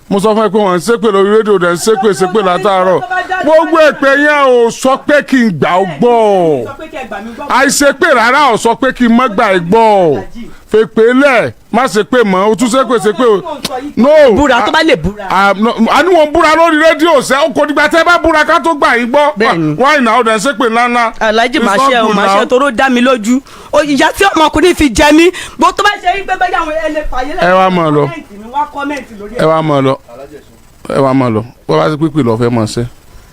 Mo sọ fún ẹ pé wọ́n ń ṣépè lórí rédíò, dẹ̀ ń ṣépè ṣépè látàárọ̀. Gbogbo èpè yẹn ò sọ pé kí n gbà ó gbọ́. Àìṣépè rárá ò sọ pé kí n má gbà ẹ gbọ́. Fèpè lẹ̀, má ṣépè mọ́, o tún ṣépè ṣépè o. No. Búra tó bá lè búra. Ah, no, a ní wọn búra lórí rédíò sẹ́, o kò dìgbà tẹ́ bá búra ká tó gbà yín gbọ́. Bẹ́ẹ̀ni. Why now dẹ̀ ń ṣépè ńláńlá? Alhaji, It's máa not ṣe o, good máa now. ṣe, toró dá mi lójú o, ìyá tí ọmọkùnrin fi jẹ mí bó tó bá ṣe wípé bẹ́ẹ̀ àwọn ẹlẹ́ fàyè lẹ́yìn. Ẹ wá máa lọ. Comment mi, wá comment lórí Ẹ wá máa lọ, ẹ wá máa lọ. Wọ́n bá ti pípé lọ fẹ́ máa ṣe,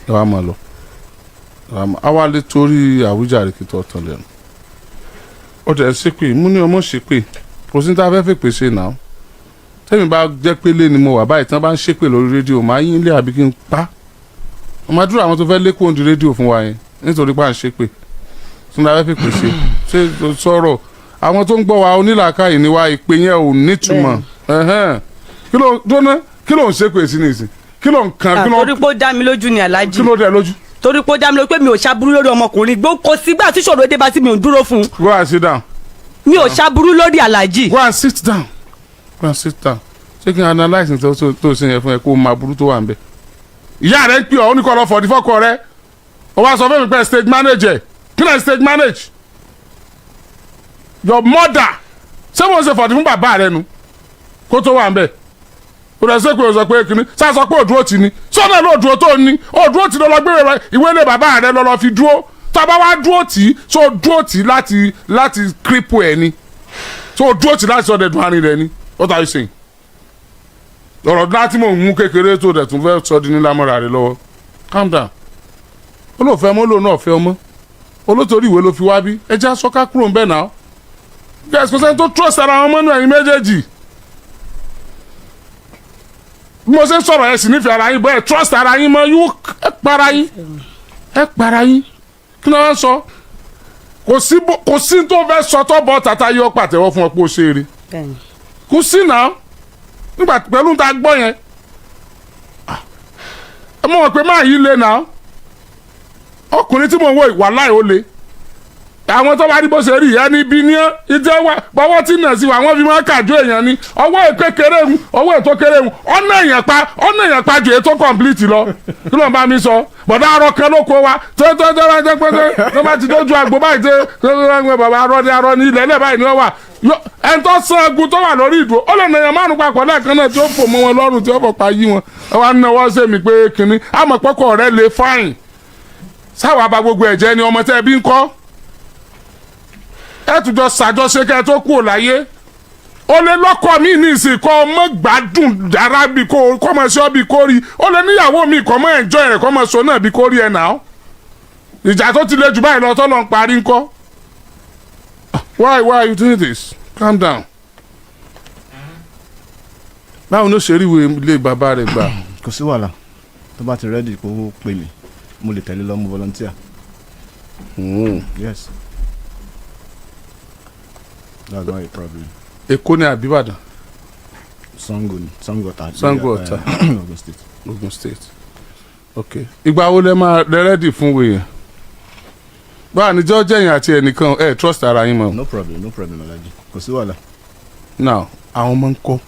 ẹ wá máa lọ. Ẹ wá máa àwa lè torí àwíjàre kí tó tán lẹ́nu. Ó tẹ̀ ṣépè, mú ní ọmọ ṣépè, kò sí ní tá a fẹ́ fèpè ṣe náà. Tẹ́mi bá jẹ́ pé lé ni mo wà báyìí, tí wọ́n bá ń ṣépè lórí rédíò, máa yín lé àbí kí n pa ọmọ àdúrà àwọn tó fẹ́ lé kóńdì rédíò fún wa yẹn nítorí pé à ń ṣépè tí wọ́n fẹ́ fèpè ṣe. Ṣé sọ̀rọ̀ àwọn tó ń gbọ́ wa onílàákàyè ni wa, ìpè yẹn ò nítumọ̀. Ẹ̀hẹ́n. Kí ló dóná, kí ló ń ṣépè sí nìsín, kí ló ń kan, kí ló Torí pé ó dá mi lójú ni, Alhaji. Kí ló dé lójú? Torí pé ó dá mi lójú pé mi ò ṣaburú lórí ọmọkùnrin gbó, kò sígbà tí ṣòro dé bá tí mi ò dúró fún un. Go and sit down. Mi ò ṣaburú lórí Alhaji. Go and sit down, go and sit down. Ṣé kí n analyse ní tó ṣe yẹn fún ẹ kó o máa burú tó wà ń bẹ? Ìyá rẹ ń pè ọ́, ó ní kó lọ fọ̀dí fọ́kọ rẹ, ó wá sọ fún mi pé stage manager. Kí náà stage manage your mother? Ṣé mo ṣe fọ̀dí fún bàbá rẹ nu kó tó wà ń bẹ? O lọ sí pé o sọ pé kìíní sá sọ pé òdúró tì ní sọ́nà ló dúró tó ní òdúró tì lọ́lọ́ gbé ìwé ilé bàbá rẹ lọ́lọ́ fi dúró. Tó a bá wá dúró tì í, tó dúró tì í láti cripple ẹ ni, tó dúró tì í láti sọdẹ̀ dùn àárín rẹ ni. What are you saying? Ọ̀rọ̀ láti mò ń mú kékeré tó dẹ̀ tún fẹ́ sọ di nílá mọ́ra rẹ lọ́wọ́. Calm down. Olóòfẹ́ ọmọ olóò náà fẹ́ ọmọ olótorí ìwé ló fi wá bí ẹja sọ́ká kúrò ń bẹ̀ náà. Guys, kò sẹ́ni tó trust ara wọn mọ́nú ẹ̀yin méjèèjì. Bí mo ṣe ń sọ̀rọ̀, ẹ sì nífẹ̀ẹ́ ara yín bọ́ ẹ trust ara yín mọ́ yín, ẹ para yín, ẹ para yín. Kí ló ń sọ? Kò sí tó fẹ́ sọ tó bọ́ tata yọ pàtẹ́wọ́ fún ọ pé ó ṣe eré. Kò sí náà nígbà pẹ̀lú tá a gbọ́ yẹn. Ah, ẹ mọ̀ pé máa yí le náà. Ọkùnrin tí mò ń wò, ìwà láì ó le. Àwọn tó bá rí bó ṣe rí ẹni bí ní ìjẹ́ wa bọ́wọ́ tí nà sí wa, wọ́n fi máa kàjú èèyàn ni. Ọwọ́ èké kéré ń ọwọ́ ètò kéré ń ọ̀nà èèyàn pa, ọ̀nà èèyàn pa ju ètò complete lọ. Kí ló ń bá mi sọ? Bọ̀dá arọ kan ló kó wa tó tó tó bá jẹ́ pé tó bá ti dójú àgbo báyìí, tó tó bàbá arọ ní arọ ní ilẹ̀ ilẹ̀ báyìí ni wọ́n wà. Ẹni tó san egun tó wà lórí ìdúró, ó lè nàyàn márùn papọ̀ lẹ́ẹ̀kan náà tí ó fò mọ́ wọn lọ́rùn, tí ó fò pa yí wọn. Ẹ wá náwó sẹ́mi pé kínní àmọ́ pọ́kọ̀ rẹ lè fáìn sáwà bá gbogbo ẹ̀jẹ̀ ni ọmọ tẹ́ ẹ bí ń kọ́. Ẹ tún jọ ṣàjọṣe kẹ́ ẹ tó kú ò láyé. Ó lè lọ́kọ mi ní ìsìn kọ́ ọmọ gbádùn dára bí kò kọ́ ọmọ ṣọ́ bí kò rí. Ó lè níyàwó mi kọ́ mọ́ enjoy rẹ̀, kọ́ ọmọ sọ náà bí kò rí ẹ̀ náà. Ìjà tó ti le jù báyìí lọ tó lọ ń parí ńkọ́? Why are you doing this? Calm down. Báwo ló ṣe rí ìwé ilé bàbá rẹ̀ gbà? Kò sí wàhálà, tó bá ti ready kó pè mí, mo lè tẹ̀lé lọ, mo volunteer. Yes, that's not a problem. Èkó ni àbí Ìbàdàn? Sango ni, Sango Ọ̀tà. Sango Ọ̀tà. Ogun State. Ogun State, ok. Ìgbà wo lẹ máa lẹ ready fún wèèyàn? Báà ní jọ́ jẹ́yìn àti ẹnìkan ẹ trust ara yín mọ́. No problem, no problem, Alhaji, kò sí wàhálà. Now, àwọn ọmọ ń kọ́?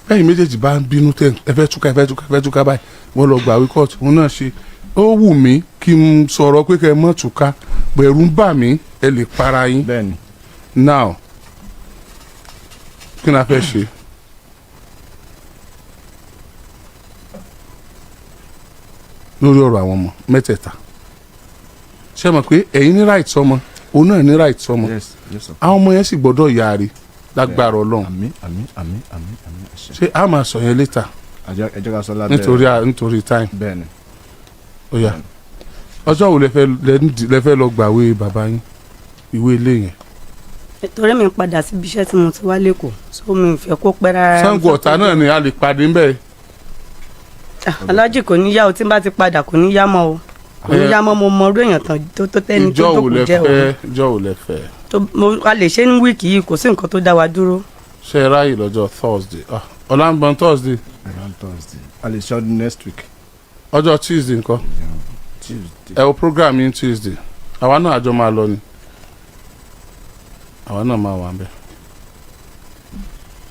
Bẹ́ẹ̀ méjèèjì bá ń bínú tẹ ẹ fẹ́ túká, ẹ fẹ́ túká, ẹ fẹ́ túká báyìí, wọ́n lọ gbà wí kóòtù òun náà ṣe. Ó wù mí kí n sọ̀rọ̀ pé kẹ́ ẹ mọ̀ túká, pẹ̀rù ń bà mí ẹ lè para yín. Bẹ́ẹ̀ni. Now, kí ni a fẹ́ ṣe? Lórí ọ̀rọ̀ àwọn ọmọ mẹ́tẹ̀ẹ̀ta, ṣé mọ̀ pé ẹ̀yin ní right sọmọ? Òun náà ní right sọmọ. Yes, yes sir. Àwọn ọmọ yẹn sì gbọ́dọ̀ yaari lágbára Ọlọ́run. Àmín, àmín, àmín, àmín, àmín, àṣẹ. Ṣé a máa sọ yẹn later? Ẹ jẹ́ ká sọ lábẹ́. Nítorí time. Bẹ́ẹ̀ni. Ó yá, ọjọ́ wo lẹ fẹ́ lọ gbàwé bàbá yín, ìwé ilé yẹn? Torí mi ń padà síbi iṣẹ́ tí mo ti wá lẹ́kọ̀ọ́, so mi ò fẹ́ kó pẹ́ rárá. Ṣàngó Ọ̀tà náà ni a lè pàdé ńbẹ̀. Ah, Aláàjì, kò ní yá o. Tí n bá ti padà, kò ní yá mọ́ o, kò ní yá mọ́. Mo mọ orú èèyàn tán tó tẹ́ni tó Ìjọ tó wo kù lẹ jẹ́ o. fẹ́? Ìjọ wo lẹ fẹ́? Tó mo a lè ṣe ní week yìí, kò sí nǹkan tó dá wa dúró. Ṣe é ráyè lọ́jọ́ Thursday? Ah, ọ̀la ń bọ̀ Thursday. Around Thursday, a lè ṣe ọdún next week. Ọjọ́ Tuesday nǹkan? Tuesday. Ẹ wo program yín Tuesday, àwa náà àjọ máa lọ ni, àwa náà máa wà ń bẹ̀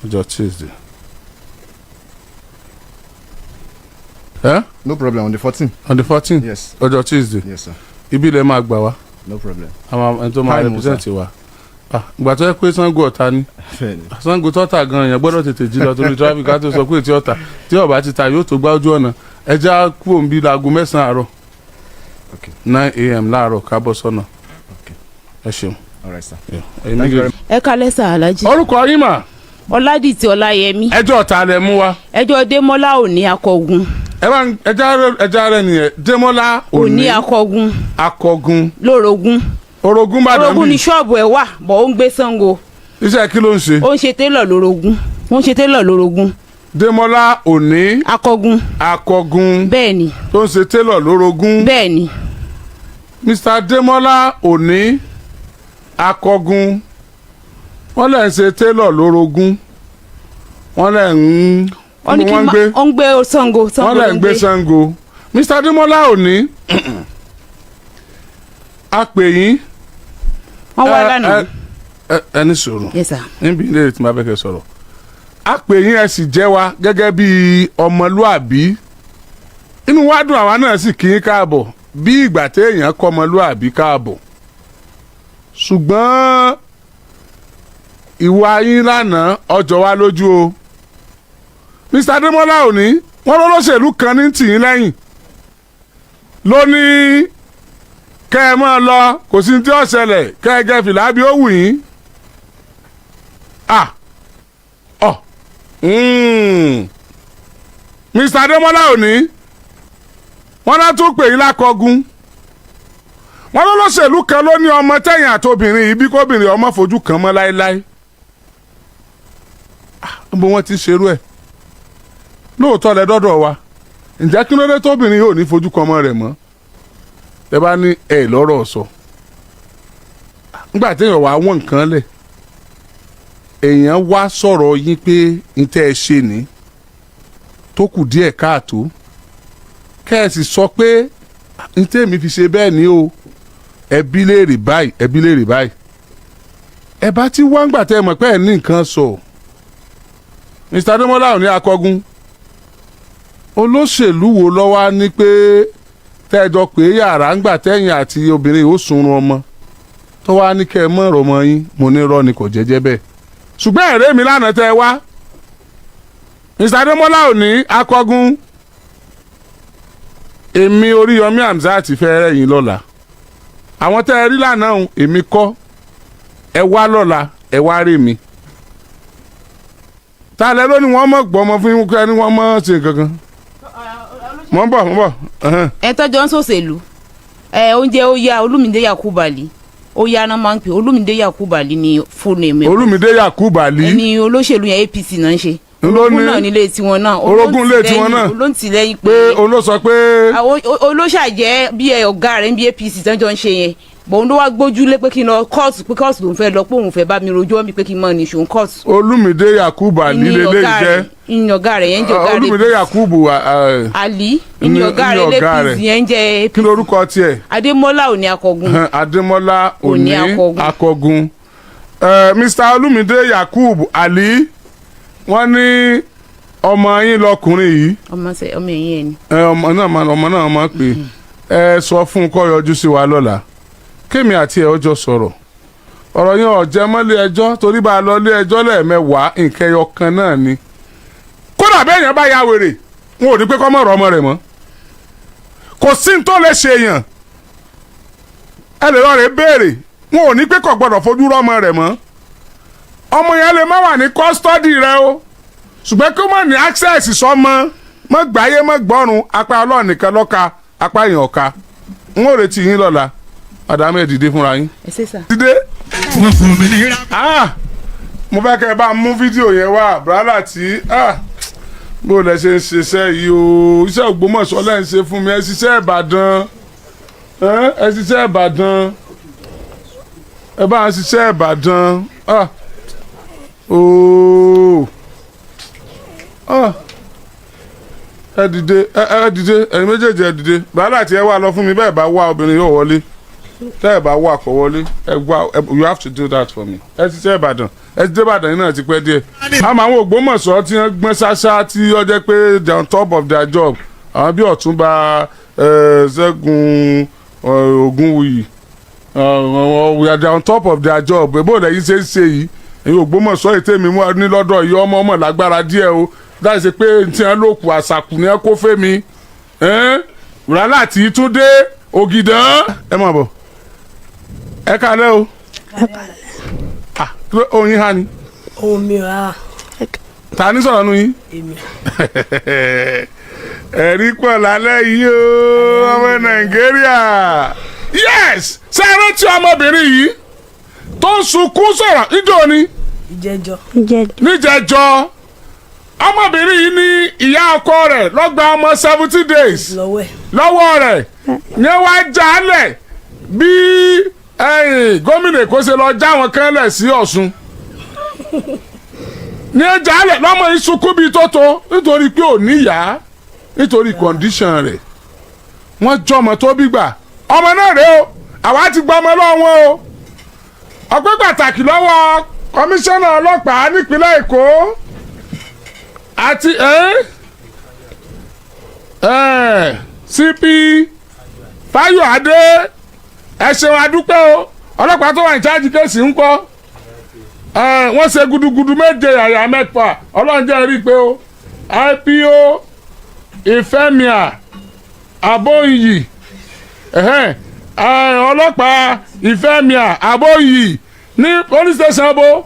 ọjọ́ Tuesday. Eh? No problem, on the 14. On the 14? Yes. Ọjọ́ Tuesday. Yes sir. Ibi ilẹ̀ máa gbà wá. No problem. Àwọn ẹni tó máa Time, represent wa. Ah, ìgbà tó yẹ pé Ṣàngó Ọ̀tà ni. Bẹ́ẹ̀ni. Ṣàngó tọ́ta gan, èèyàn gbọ́dọ̀ tètè jí lọ torí traffic. Ká tó sọ pé tí ọ̀tà tí ọ̀bá ti ta yóò tó gbá ojú ọ̀nà. Ẹja kúrò ń bí láago 9 àárọ̀. 9 a.m. láàárọ̀, ká bọ́ sọ́nà. Ẹ ṣeun. All right sir. Yeah. Ẹ̀yin Thank you very méjèèjì. Ẹ kalẹ́ sà, Aláàjì. Orúkọ yín mà? Ọládìtì Ọláyẹmí. Ẹjọ́ ọ̀tá lẹ mú wa? Ẹjọ́ Démọ́lá Òní Akọgun. Ẹ bá ń ẹja rẹ nìyẹn, Démọ́lá Òní Òní Akọgun. Akọgun. Lórogún. Orogún bàdàn. Orogún ní bí ṣọ́ọ̀bù ẹ̀ wà bọ̀, ó ń gbé Ṣàngó. Iṣẹ́ kí ló ń ṣe? Ó ń ṣe télọ̀ lórogún, ó ń ṣe télọ̀ lórogún. Démọ́lá Òní Akọgun. Akọgun. Bẹ́ẹ̀ ni. Tó ń ṣe télọ̀ lórogún. Bẹ́ẹ̀ ni. Mr. Démọ́lá Òní Akọgun, wọ́n lẹ̀ ń ṣe télọ̀ lórogún, wọ́n lẹ̀ ń Wọ́n ní kí wọ́n ń n má gbé ó ń gbé Ṣàngó. Ṣàngó wọ́n ló lẹ̀ ń gbé Ṣàngó. Mr. Démọ́lá Òní, a pè yín. Wọ́n wá lánàá. Ẹ ní sùúrù. Yes sir. Níbi ilé tí ma fẹ́ kẹ́ sọ̀rọ̀, a pè yín, ẹ sì jẹ́ wa gẹ́gẹ́ bí ọmọlúàbí. Inú wa dùn, àwa náà sì kí yín káàbọ̀ bí ìgbà téèyàn kọ́ ọmọlúàbí káàbọ̀. Ṣùgbọ́n ìwà yín lánàá ọjọ́ wa lójú o. Mr. Adémọ́lá Òní, wọ́n lọ́lọ́ṣèlú kan ní tìyín lẹ́yìn lónìí kẹ́ ẹ máa lọ, kò sí ní tí ó ṣẹlẹ̀, kẹ́ ẹ gẹ́ fìlà bí ó wù yín. Ah, ọ Mr. Adémọ́lá Òní, wọ́n náà tún pè yín lákọ̀ọ́gùn. Wọ́n lọ́lọ́ṣèlú kan ló ní ọmọ tẹ̀yìn àtobìnrin yìí bí kóbìnrin ọmọ fojú kan mọ́ láéláé. Ah, níbo wọ́n ti ṣerú ẹ̀? Lóòótọ́ lẹ dọ́dọ̀ wa, ǹjẹ́ kí ló dé tóbìnrin yóò ní fojú kan ọmọ rẹ̀ mọ́? Ẹ bá ní ẹ lọ́rọ̀ sọ. Nígbà téèyàn wá wọ́n nǹkan lẹ̀, èèyàn wá sọ̀rọ̀ yín pé n tẹ́ ẹ ṣe ní tó kù díẹ̀ káàtó, kẹ́ ẹ sì sọ pé n tẹ́ mi fi ṣe bẹ́ẹ̀ ni o, ẹbí léèrè báyìí, ẹbí léèrè báyìí. Ẹ bá ti wá ń gbà tẹ́ ẹ mọ̀ pé ẹ ní nǹkan sọ. Mr. Adémọ́lá Òní Akọgun, olóṣèlú wo lọ́wọ́ á ní pé tẹ́ẹ̀jọ pé yàrá ń gbà tẹ́yìn àti obìnrin yìí ó sunrun ọmọ tó wá ní kẹ́ ẹ mọ̀ ọ̀rọ̀ ọmọ yín? Mo ní rọ́ ni, kò jẹ́jẹ́ bẹ́ẹ̀. Ṣùgbọ́n ẹ̀rẹ́ mi lánàá tẹ́ ẹ wá, Mr. Adémọ́lá Òní Akọgun, èmi Oríyọmí Hamzat fẹ́ rẹ̀ yín lọ́la. Àwọn tẹ́ ẹ rí lánàá ọ̀hún, èmi kọ́. Ẹ wá lọ́la, ẹ wá rí mi. Ta lẹ ló ní wọ́n mọ̀ gbọ́ ọmọ fún yín kẹ́ ni wọ́n mọ̀ ṣe nǹkan kan? Mọ̀ ń bọ̀, mọ̀ ń bọ̀ ẹ̀hẹ́n. Ẹ tọ́jọ́ ń ṣòṣèlú ẹ, oúnjẹ ó yá. Olúmídé Yakubu Ali, ó yá náà máa ń pè. Olúmídé Yakubu Ali ní fóònù èmi. Olúmídé Yakubu Ali. Ẹni olóṣèlú yẹn, APC náà ń ṣe. Ló Orogún náà nílé tiwọn náà. Orogún ilé tiwọn náà. Olóńtìlẹ́yìn. Pé olóò sọ pé Àwọn olóṣà jẹ́ bí ẹ ọ̀gá rẹ̀ ń bí APC tán jọ ń ṣe yẹn bọ̀, òun ló wá gbójúlé pé kí n lọ kóòtù, pé kóòtù lòún fẹ́ lọ, pé òun fẹ́ bá mi rojọ́ mi, pé kí n mọ̀ nìṣó kóòtù. Olúmídé Yakubu Ali Ìní lélẹ́yìí ọ̀gá jẹ́ rẹ̀, ìní ọ̀gá rẹ̀ yẹn ń jẹ́ ọ̀gá rẹ̀. Olúmídé Yakubu Ali ìní ọ̀gá ní rẹ̀ ọ̀gá l'APC rẹ̀. yẹn ń jẹ́. Kí lorúkọ tiẹ̀? Adémọ́lá Òní Akọgun. Adémọ́lá Òní Òní Akọgun. Akọgun. Mr. Olúmídé Yakubu Ali, wọ́n ní ọmọ yín lọkùnrin yìí. Ọmọ sẹ ọmọ ẹ̀yìn ẹ̀ ni. Ẹ, ọmọ náà ọmọ náà máa pè é. Ẹ sọ fún un kó yọjú sí wa lọ́la, kémi àti ẹ̀ ọjọ́ sọ̀rọ̀. Ọ̀rọ̀ yẹn ọ̀jẹ̀ mọ́lé ẹjọ́, torí bá a lọ ilé ẹjọ́ lẹ́ẹ̀mẹ́wàá, nǹkan ẹyọ kan náà ni. Kódà bẹ́ẹ̀ yẹn bá ya wèrè, wọn ò ní pé kọ́ mọ̀ ọ̀rọ̀ ọmọ rẹ̀ mọ́. Kò sí ní tó lè ṣe èèyàn. Ẹ lè lọ rè béèrè. Wọn ò ní pé kò gbọ́dọ̀ fojú rọ́mọ rẹ̀ mọ́. Ọmọ yẹn lè má wà ní custody rẹ o, ṣùgbọ́n kí ó má ní access sọmọ, mọ́ gbáyé mọ́ gbọ́run. Apá Ọlọ́run nìkan lọ́ka, apá èèyàn ọ̀ka. N ó retí yín lọ́la. Madam, ẹ dìde fúnra yín. Ẹ ṣé sà. Dìde. Ah, mo fẹ́ kẹ́ ẹ bá mú fídíò yẹn wá, brother, tí ah, bó lẹ ṣe ń ṣiṣẹ́ yìí o? Iṣẹ́ Ògbómọ̀ṣọ́ lẹ́ ń ṣe fún mi. Ẹ ṣiṣẹ́ Ìbàdàn, ẹ ṣiṣẹ́ Ìbàdàn, ẹ bá ń ṣiṣẹ́ Ìbàdàn. Ah, ooo, ah, ẹ dìde, ẹ dìde, ẹ̀yin méjèèjì, ẹ dìde. Brother, tí ẹ wá lọ fún mi. Bẹ́ẹ̀ bá wá, obìnrin yóò wọlé. Tẹ́ ẹ bá wà, kọ́ wọlé. Ẹ wá, you have to do that for me. Ẹ ṣiṣẹ́ Ìbàdàn, ẹ ti dé Ìbàdàn yìí náà ti pẹ́ díẹ̀. Àmọ́ àwọn Ògbómọ̀ṣọ́ tí wọ́n gbọ́n ṣáṣá, tí ó jẹ́ pé they are on top of their job, àwọn bí Ọ̀túnba Ṣẹ́gun Ògúnwùyí, we are on top of their job. Bó lẹ́yìn ṣe ń ṣe yìí, ẹ̀yin Ògbómọ̀ṣọ́ ètè mi mú ní lọ́dọ̀ yìí, ọmọ ọmọ lágbára díẹ̀ o, láì ṣe pé tí wọ́n lò kù àṣàkù ni wọ́n kó fẹ́ mi rálá tí Túndé Ògìdán. Ẹ máa bọ̀, ẹ kálẹ́ o. Ah, oyin ha ni. Ohun mi rárá. Ta ní sọ̀rọ̀ nu yín? Èmi. Ẹ̀rí pọ̀ lálẹ́ yìí o, ọmọ Nàìjíríà. Yes, ṣé ẹ rántí ọmọbìnrin yìí tó ń sunkún sọ̀rọ̀ níjọ́ ni? Ìjẹjọ. Níjẹjọ. Ọmọbìnrin yìí ní ìyá ọkọ rẹ̀ lọ́gba ọmọ 70 days lọ́wọ́ ẹ̀. Lọ́wọ́ rẹ̀ ní wàá jálẹ̀ bí ẹ̀yìn gómìnà Èkó ṣe lọ já wọn kan lẹ̀ sí Ọ̀ṣun ní jálẹ̀. Lọ́mọ yìí sunkún bíi tó nítorí pé ò níyàá, nítorí condition rẹ̀. Wọ́n jọmọ tó bí gbà. Ọmọ náà rèé o. Àwa ti gba ọmọ lọ́wọ́ wọn o. Ọpẹ́ pàtàkì lọ́wọ́ kọmíṣánná ọlọ́pàá nípínlẹ̀ Èkó àti CP Fáyọ̀adé. Ẹ ṣeun, adúpẹ́ o. Ọlọ́pàá tó wà ní charge case ń kọ́. Wọ́n ṣe gudugudu méje, yàyà mẹ́fà. Ọlọ́run jẹ́ rí i pé o IPO Ìfẹ́mìà Abóyì, ọlọ́pàá Ìfẹ́mìà Abóyì ní police station bo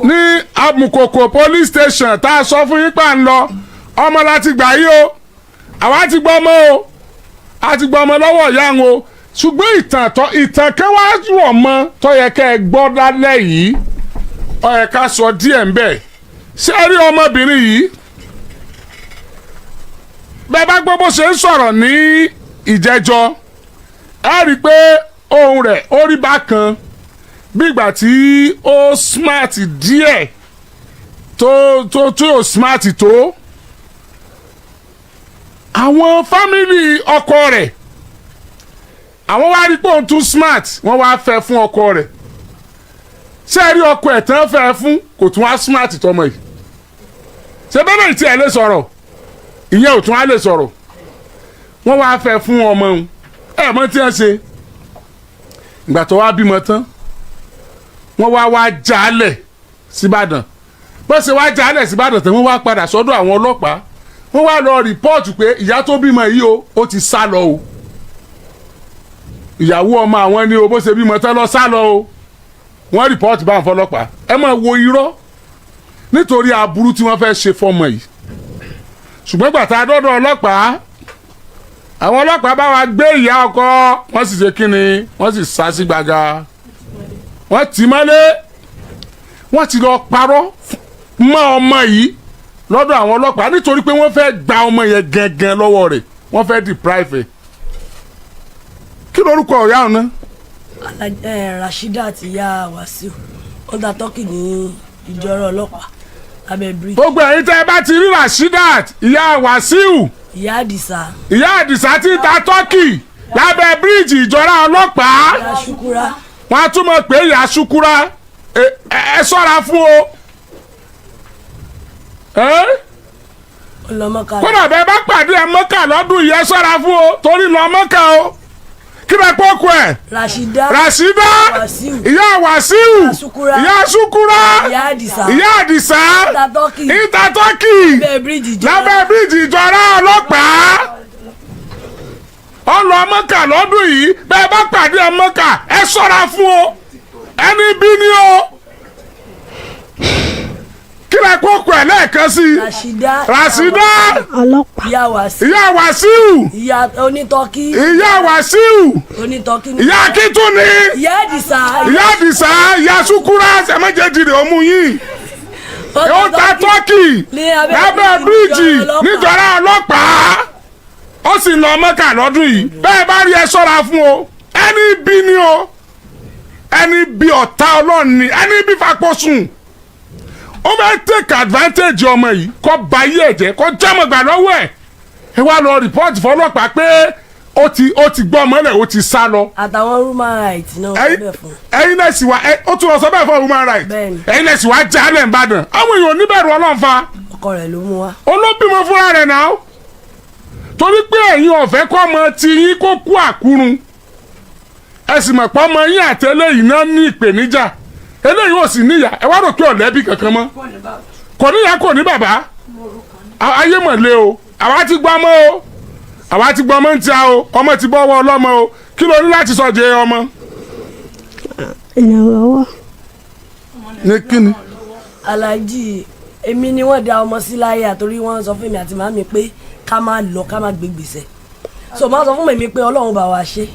ní Amukoko police station tá a sọ fún yín pa ń lọ. Ọmọ láti gbà yí o. Àwa ti gbọ́ ọmọ o, a ti gbọ́ ọmọ lọ́wọ́ ìyá wọn o. Ṣùgbọ́n ìtàn tó ìtàn kan wá rọ̀ mọ́ tó yẹ kẹ́ ẹ gbọ́ lálẹ́ yìí, ó yẹ ká sọ díẹ̀ ń bẹ̀. Ṣé ẹ rí ọmọbìnrin yìí? Bẹ́ẹ̀ bá gbọ́ bó ṣe ń sọ̀rọ̀ ní ìjẹ́jọ́, ẹ rí i pé ohùn rẹ̀ ó rí bákan, bí ìgbà tí ó smart díẹ̀ tó tó smart tó. Àwọn family ọkọ rẹ̀, àwọn wá rí pé òun tún smart, wọ́n wá fẹ́ fún ọkọ rẹ̀. Ṣé ẹ rí ọkọ ẹ̀ tán fẹ́ fún, kò tún wá smart tọmọ yìí. Ṣé bẹ́ẹ̀ náà tí ẹ lè sọ̀rọ̀, ìyẹn ò tún á lè sọ̀rọ̀. Wọ́n wá fẹ́ fún ọmọ òun. Ẹ mọ̀ tí wọ́n ṣe ìgbà tó wá bímọ tán, wọ́n wá wá jálẹ̀ síbàdàn. Bó ṣe wá jálẹ̀ síbàdàn tán, wọ́n wá padà sọ́dọ̀ àwọn ọlọ́pàá. Wọ́n wá lọ report pé ìyá tó bímọ yìí o, ó ti sá lọ o. Ìyàwó ọmọ àwọn ni o, bó ṣe bímọ tán lọ sá lọ o. Wọ́n report bá ń fọlọ́pàá. Ẹ máa wo irọ́ nítorí aburú tí wọ́n fẹ́ ṣe fọmọ yìí. Ṣùgbọ́n gbàtà dọ́dọ̀ ọlọ́pàá, àwọn ọlọ́pàá bá wa gbé ìyá ọkọ. Wọ́n sì ṣe kínni, wọ́n sì sá sí gbàgà, wọ́n tì í mọ́lé. Wọ́n ti lọ parọ́ mọ́ ọmọ yìí lọ́dọ̀ àwọn ọlọ́pàá nítorí pé wọ́n fẹ́ gba ọmọ yẹn gangan lọ́wọ́ rẹ̀, wọ́n fẹ́ deprive ẹ̀. Kí lorúkọ ọ̀yá ọ̀nà? Rasheedat, ìyá Wàsíù, ó ta turkey ní Ìjọra ọlọ́pàá lábẹ́ bridge. Gbogbo ẹ̀yin tẹ́ ẹ bá ti rí Rasheedat, ìyá Wàsíù, Ìyá Àdìsá. Ìyá Àdìsá tí ń ta turkey lábẹ́ bíríìjì Ìjọra ọlọ́pàá. Ìyá Ṣukura. Wọ́n á tún mọ̀ pé ìyá Ṣukura, ẹ ẹ ṣọ́ra fún o. Ẹ́? Ọlọmọka. Kódà bẹ́ẹ̀ bá pàdé ẹ mọ́kà lọ́dún yìí, ẹ ṣọ́ra fún o, torí lọ mọ́kà o. Kí ló pọ́ kú ẹ̀? Rashida. Rasheeda. Wàsíù. Ìyá Wàsíù. Ìyá Ṣukura. Ìyá Ṣukura. Ìyá Àdìsá. Ìyá Àdìsá. Ta turkey. Ìta turkey. Lábẹ́ bridge Ìjọra. Lábẹ́ bíríìjì Ìjọra ọlọ́pàá. Ọlọ Mọ́kà lọ́dún yìí. Bẹ́ẹ̀ bá pàdé ẹ Mọ́kà, ẹ ṣọ́ra fún o, ẹni bí ni o. Kí lẹ kó kọ ẹ lẹ́ẹ̀kan sí i? Rashida. Rasida. Ọlọ́pàá. Ìyá Wàsíù. Ìyá Wàsíù. Ìyá onítọ́kí. Ìyá Wàsíù. Onítọ́kí ní. Ìyá Akíntúni. Ìyá Àdìsá. Ìyá Àdìsá, Ìyá Sukura, ẹ̀mẹ́jẹ̀jì rẹ̀ ọmú yìí ó ta tọ́kì ní abẹ́ lábẹ́ bíríìjì bíríìjì níjọra níjọra ọlọ́pàá. Ó sì lọ Mọ́kà lọ́dún yìí. Bẹ́ẹ̀ bá rí, ẹ ṣọ́ra fún o, ẹni bí ni o, ẹni bí ọ̀tá Ọlọ́run ni, ẹni bí fapò sùn. Ó fẹ́ take advantage ọmọ yìí, kó ba ayé ẹ̀ jẹ́, kó jẹ́mọ̀ gbà lọ́wọ́ ẹ̀. Ẹ wá lọ report fọlọ́pàá pé ó ti gbọ́ ọmọ rẹ̀, ó ti sá lọ. Àtàwọn human rights náà wọ́n bẹ̀ fún. Ẹ̀yin náà sì wá ẹ, ó tún lọ sọ bẹ́ẹ̀ fún human rights. Bẹ́ẹ̀ni. Ẹ̀yin náà sì wá jálẹ̀ ńbàdàn. Àwọn èèyàn oníbẹ̀rù Ọlọ́run fa. Ọkọ rẹ̀ ló mú wa. Olóbìmọ fúnra rẹ̀ náà, torí pé ẹ̀yin ọ̀fẹ́ kọ́ ọmọ tí yín kó kú àkúrun. Ẹ sì mọ̀ pé ọmọ yín àti eléyìí náà ní ìpèníjà, eléyìí ò sì níyà. Ẹ wá rò pé ọ̀lẹ́bí kankan mọ́, kò níyà, kò ní bàbá. Ayé mọ̀ lé o. Àwa ti gbọ́ ọmọ o, àwa ti gbọ́ ọmọ ń ta o, ọmọ ti bọ́ ọwọ́ ọlọ́mọ o. Kí ló ní láti sọ jẹ ọmọ? Ìrànlọ́wọ́. Ní kíni? Aláàjì, èmi ni wọ́n da ọmọ sí láyà, torí wọ́n sọ fún mi àti màmí pé ká má lọ, ká má gbé gbèsè. So máa sọ fún mi pé Ọlọ́run bá wa ṣe,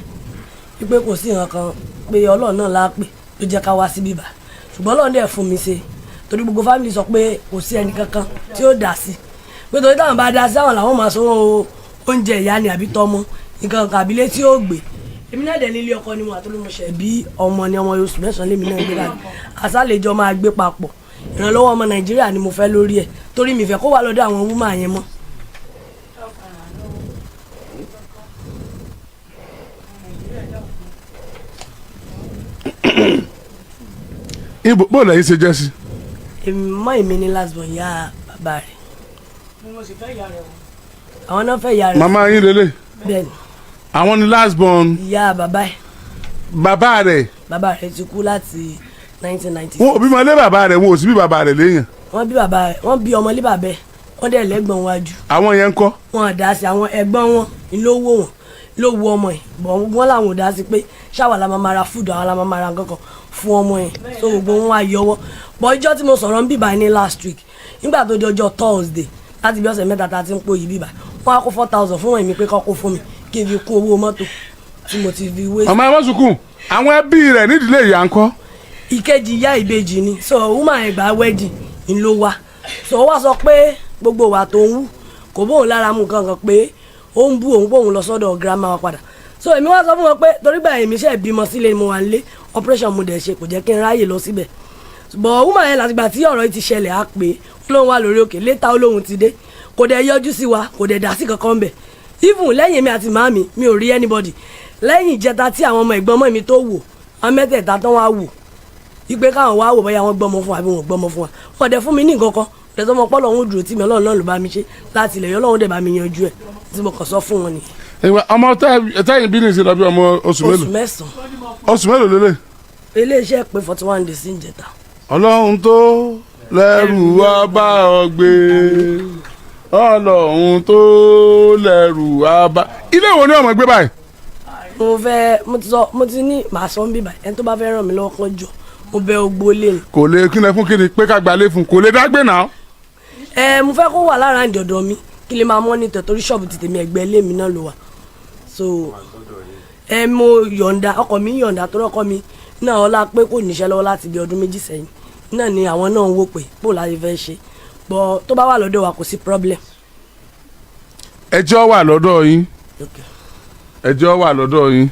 wípé kò sí nǹkan kan, pé Ọlọ́run náà la pè ló jẹ́ ká wá sí bíbá. Ṣùgbọ́n Ọlọ́run dẹ̀ fún mi ṣe, torí gbogbo family sọ pé kò sí ẹnì kankan tí ó dá sí, pé torí táwọn bá dá sí, àwọn làwọn máa sanwó oúnjẹ ìyá ni àbí tọmọ nǹkan kan àbílẹ̀ tí ó gbé. Èmi náà dẹ̀ nílé ọkọ ni mo àtolómọṣẹ́ bí ọmọ ni, ọmọ oṣù 9 lèmi náà gbé dàgbà. Àsálẹ̀jọ máa gbé papọ̀. Ìrànlọ́wọ́ ọmọ Nàìjíríà ni mo fẹ́ lórí ẹ̀, torí mi fẹ́ kó wà lọ́dọ̀ àwọn woman yẹn mọ́. Ibo bó lẹ́yìn ṣe jẹ́ sí? Èmi mọ́, èmi ní last born ìyá bàbá rẹ̀. Àwọn náà fẹ́ ìyá rẹ̀. Màmá yín lélẹ̀? Bẹ́ẹ̀ni. Àwọn ni last born? Ìyá bàbá ẹ̀. Bàbá rẹ̀? Bàbá rẹ̀ ti kú láti 1990. Wọn ò bímọ lé bàbá rẹ̀? Wọn ò sí bí bàbá rẹ̀ léèyàn? Wọ́n bí bàbá rẹ̀, wọ́n bí ọmọ lé bàbá ẹ̀, wọ́n dẹ̀ lẹ́gbọ̀n wájú. Àwọn yẹn ń kọ́? Wọn ò dá sí. Àwọn ẹ̀gbọ́n wọn ló wò, wọn ló wo ọmọ ẹ̀ bọ̀, wọ́n làwọn ò dá sí, pé ṣáwa la máa ma ra food, àwọn la máa ma ra nǹkan kan fún ọmọ ẹ̀. So gbogbo wọn wá yọwọ́ bọ̀. Ọjọ́ tí mo sọ̀rọ̀ ń bíbá ní last week, nígbà tó di ọjọ́ Thursday, láti bí ọ̀sẹ̀ 3 tá a ti ń pò yìí bíbá, wọ́n á kó 4,000 fún èmi pé kọ́ kó fún mi kí n fi kún owó mọ́tò tí mo ti fi wé. Ọmọ ẹ wọ́n sunkún. Àwọn ẹbí rẹ̀ nídìílé ìyá ń kọ́? Ìkejì ìyá ìbejì ni. So woman ẹgbàá wedding ń ló wá. So ó wá sọ pé gbogbo ìwà tó ń wú kò bóun lára mu kankan, pé ó ń bú òun, pé òun lọ sọ́dọ̀ grandma wa padà. So èmi wá sọ fún wọn pé torí gbà èmi ṣe bímọ sílé ni mo wà nílé, operation mo dẹ̀ ṣe, kò jẹ́ kí n ráyè lọ síbẹ̀. But woman yẹn, látìgbà tí ọ̀rọ̀ yìí ti ṣẹlẹ̀, á pé ó lóun wà lórí òkè, létà ó lóun ti dé, kò dẹ̀ yọjú sí wa, kò dẹ̀ dá sí kankan bẹ̀. Even lẹ́yìn èmi àti màmí, mi ò rí anybody lẹ́yìn ìjẹta tí àwọn ọmọ ẹ̀gbọ́n ọmọ mi tó wò, àwọn mẹ́tẹ̀ẹ̀ta tán wá wò ipe káwọn wá wò bóyá wọ́n gbọ́mọ fún wa àbí wọ́n gbọ́mọ fún wa. Wọ́n dẹ̀ fún mi ní nǹkan kan dẹ̀ tó mọ pọ́ lọ́hún dúró tí mi. Ọlọ́run náà ló bá mi ṣe láti ilẹ̀ yọ, Ọlọ́run dẹ̀ bá mi yanjú ẹ̀ tí mo kàn sọ fún wọn nìyẹn. Ìwà ọmọ tẹ́yìn bí ní ìsìn lọ bí ọmọ oṣù Oṣù mélòó? 9. Oṣù mélòó lélẹ̀? Iléeṣẹ́ pé 41 days ń jẹta. Ọlọ́run tó lẹ́rù wá bá ọ gbé, Ọlọ́run tó lẹ́rù wá bá. Ilé wo ni ọmọ gbé báyìí? Mo fẹ́, mo ti sọ, mo ti ní màá sọ ń bíbà. Ẹni tó bá fẹ́ ràn mí lọ́wọ́ kan jọ, mo bẹ ogbó lé ni. Kò lè kí ni fún kí ni pé ká gbalé fún, kò lè dágbé náà. Ẹ mo fẹ́ kó wà lára ìdọ̀dọ̀ mi kí lè máa monitor, torí ṣọ́ọ̀bù ti tèmi, ẹ̀gbẹ́ ilé mi náà ló wà. So ẹ mo yọ̀ǹda ọkọ mi, yọ̀ǹda, torí ọkọ mi náà ọlá pé kò níṣẹ́ lọ́wọ́ láti bí ọdún 2 sẹ́yìn náà ni àwọn náà ń wò pé bó la ṣe fẹ́ ṣe bọ́. Tó bá wà lọ́dọ̀ wa, kò sí problem. Ẹjọ́ wà lọ́dọ̀ yín. Okay. Ẹjọ́ wà lọ́dọ̀ yín,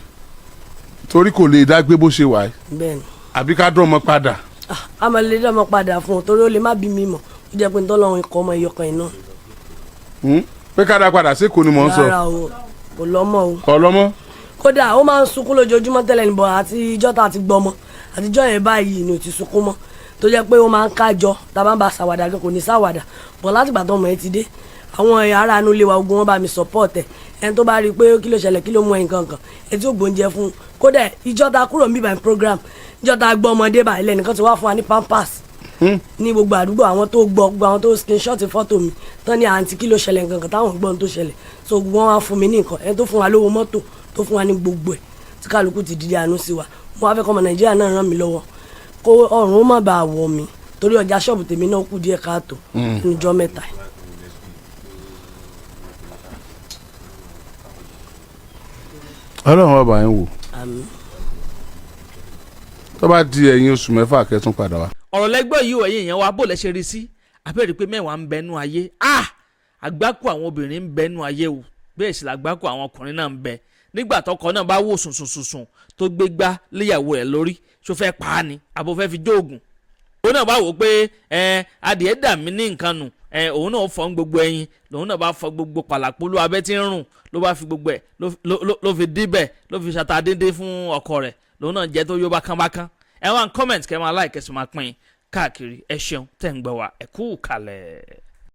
torí kò lè dágbé bó ṣe wà yìí. Bẹ́ẹ̀ni. Àbí ká dún ọmọ padà? Ah, a máa lè dá ọmọ padà fún un, torí ó lè má bí mi mọ̀, ó jẹ́ pé ntọ́lọ́run ikọ̀ ọmọ ìyọkan iná. Pé ká dá padà sí kò ní mò ń sọ. Rárá o, kò lọ́mọ o. Kọ́ lọ́mọ. Kódà ó máa ń sunkún lójoojúmọ́ tẹ́lẹ̀ níbọ̀, àti ìjọ́ tá a ti gbọ́mọ àtijọ́ yẹn báyìí ni ò ti sunkún mọ́, tó jẹ́ pé ó máa ń kájọ tá a bá ń ba ṣàwàdà gan, kò ní ṣàwàdà bọ̀. Látìgbà tó ọmọ yẹn ti dé, àwọn ará inú ilé wa ogun wọn bá mi support ẹ̀. Ẹni tó bá rí i pé kí ló ṣẹlẹ̀, kí ló mú ẹ̀ nǹkan kan, ẹni tí ó gbóúnjẹ fún un. Kódà ìjọ́ ta kúrò níbí by program, ìjọ́ ta gbọ́ ọmọdé báyìí lẹ́nìkan ti wá fún wa ní pampers. Ní gbogbo àdúgbò, àwọn tó gbọ́, gbogbo àwọn tó screenshot fọ́tò mi tán ní, "Àǹtí, kí ló ṣẹlẹ̀?" Nǹkan kan táwọn gbọ́ ohun tó ṣẹlẹ̀. So gbogbo wọn wá fún mi ní nǹkan, ẹni tó fún wa lówó mọ́tò, tó fún wa ní gbogbo ẹ̀, tí kálukú ti dìde àánú sí wa. Mo wá fẹ́ kọ́ ọmọ Nàìjíríà náà ràn mí lọ́wọ́, kó ọrùn ó má bàa wọ̀ mí, torí ọjà ṣọ́ọ̀bù tèmi náà kù díẹ̀ káàtó níjọ́ 3 yìí. Ọlọ́run ọba yẹn wò. Àmín. Tó bá di ẹ̀yìn oṣù 6, kẹ́tún padà wá. Ọ̀rọ̀ lẹ́gbẹ́ yìí ò, ẹ̀yìn èèyàn wa, bó lẹ ṣe rí sí? Abẹ́rẹ́ pé mẹ́wàá ń bẹnu ayé. Ah, àgbákò àwọn obìnrin ń bẹnu ayé o, bẹ́ẹ̀ sì làgbákò àwọn ọkùnrin náà ń bẹ. Nígbà tọkọ náà bá wò sùnsùnsùnsùn tó gbé gbá léyàwó rẹ̀ lórí, ṣó fẹ́ pa á ni àbò fẹ́ fi jóògùn? Òun náà bá wò ó pé ẹ adìẹ dà mí ní nǹkan nù, ẹ òun náà fọ gbogbo ẹyin, lòun náà bá fọ gbogbo pàlàpolo abẹ́ tí ń rùn, ló bá fi gbogbo ẹ̀ ló fi díbẹ̀, ló fi ṣàtà déédéé fún ọkọ rẹ̀, lòun náà jẹ́ tó yó bákánbákán. Ẹ wá ń comment, kẹ́ máa like, ẹ sì máa pín káàkiri. Ẹ ṣeun tẹ́ ń gbọ́ wa, ẹ kú kalẹ̀.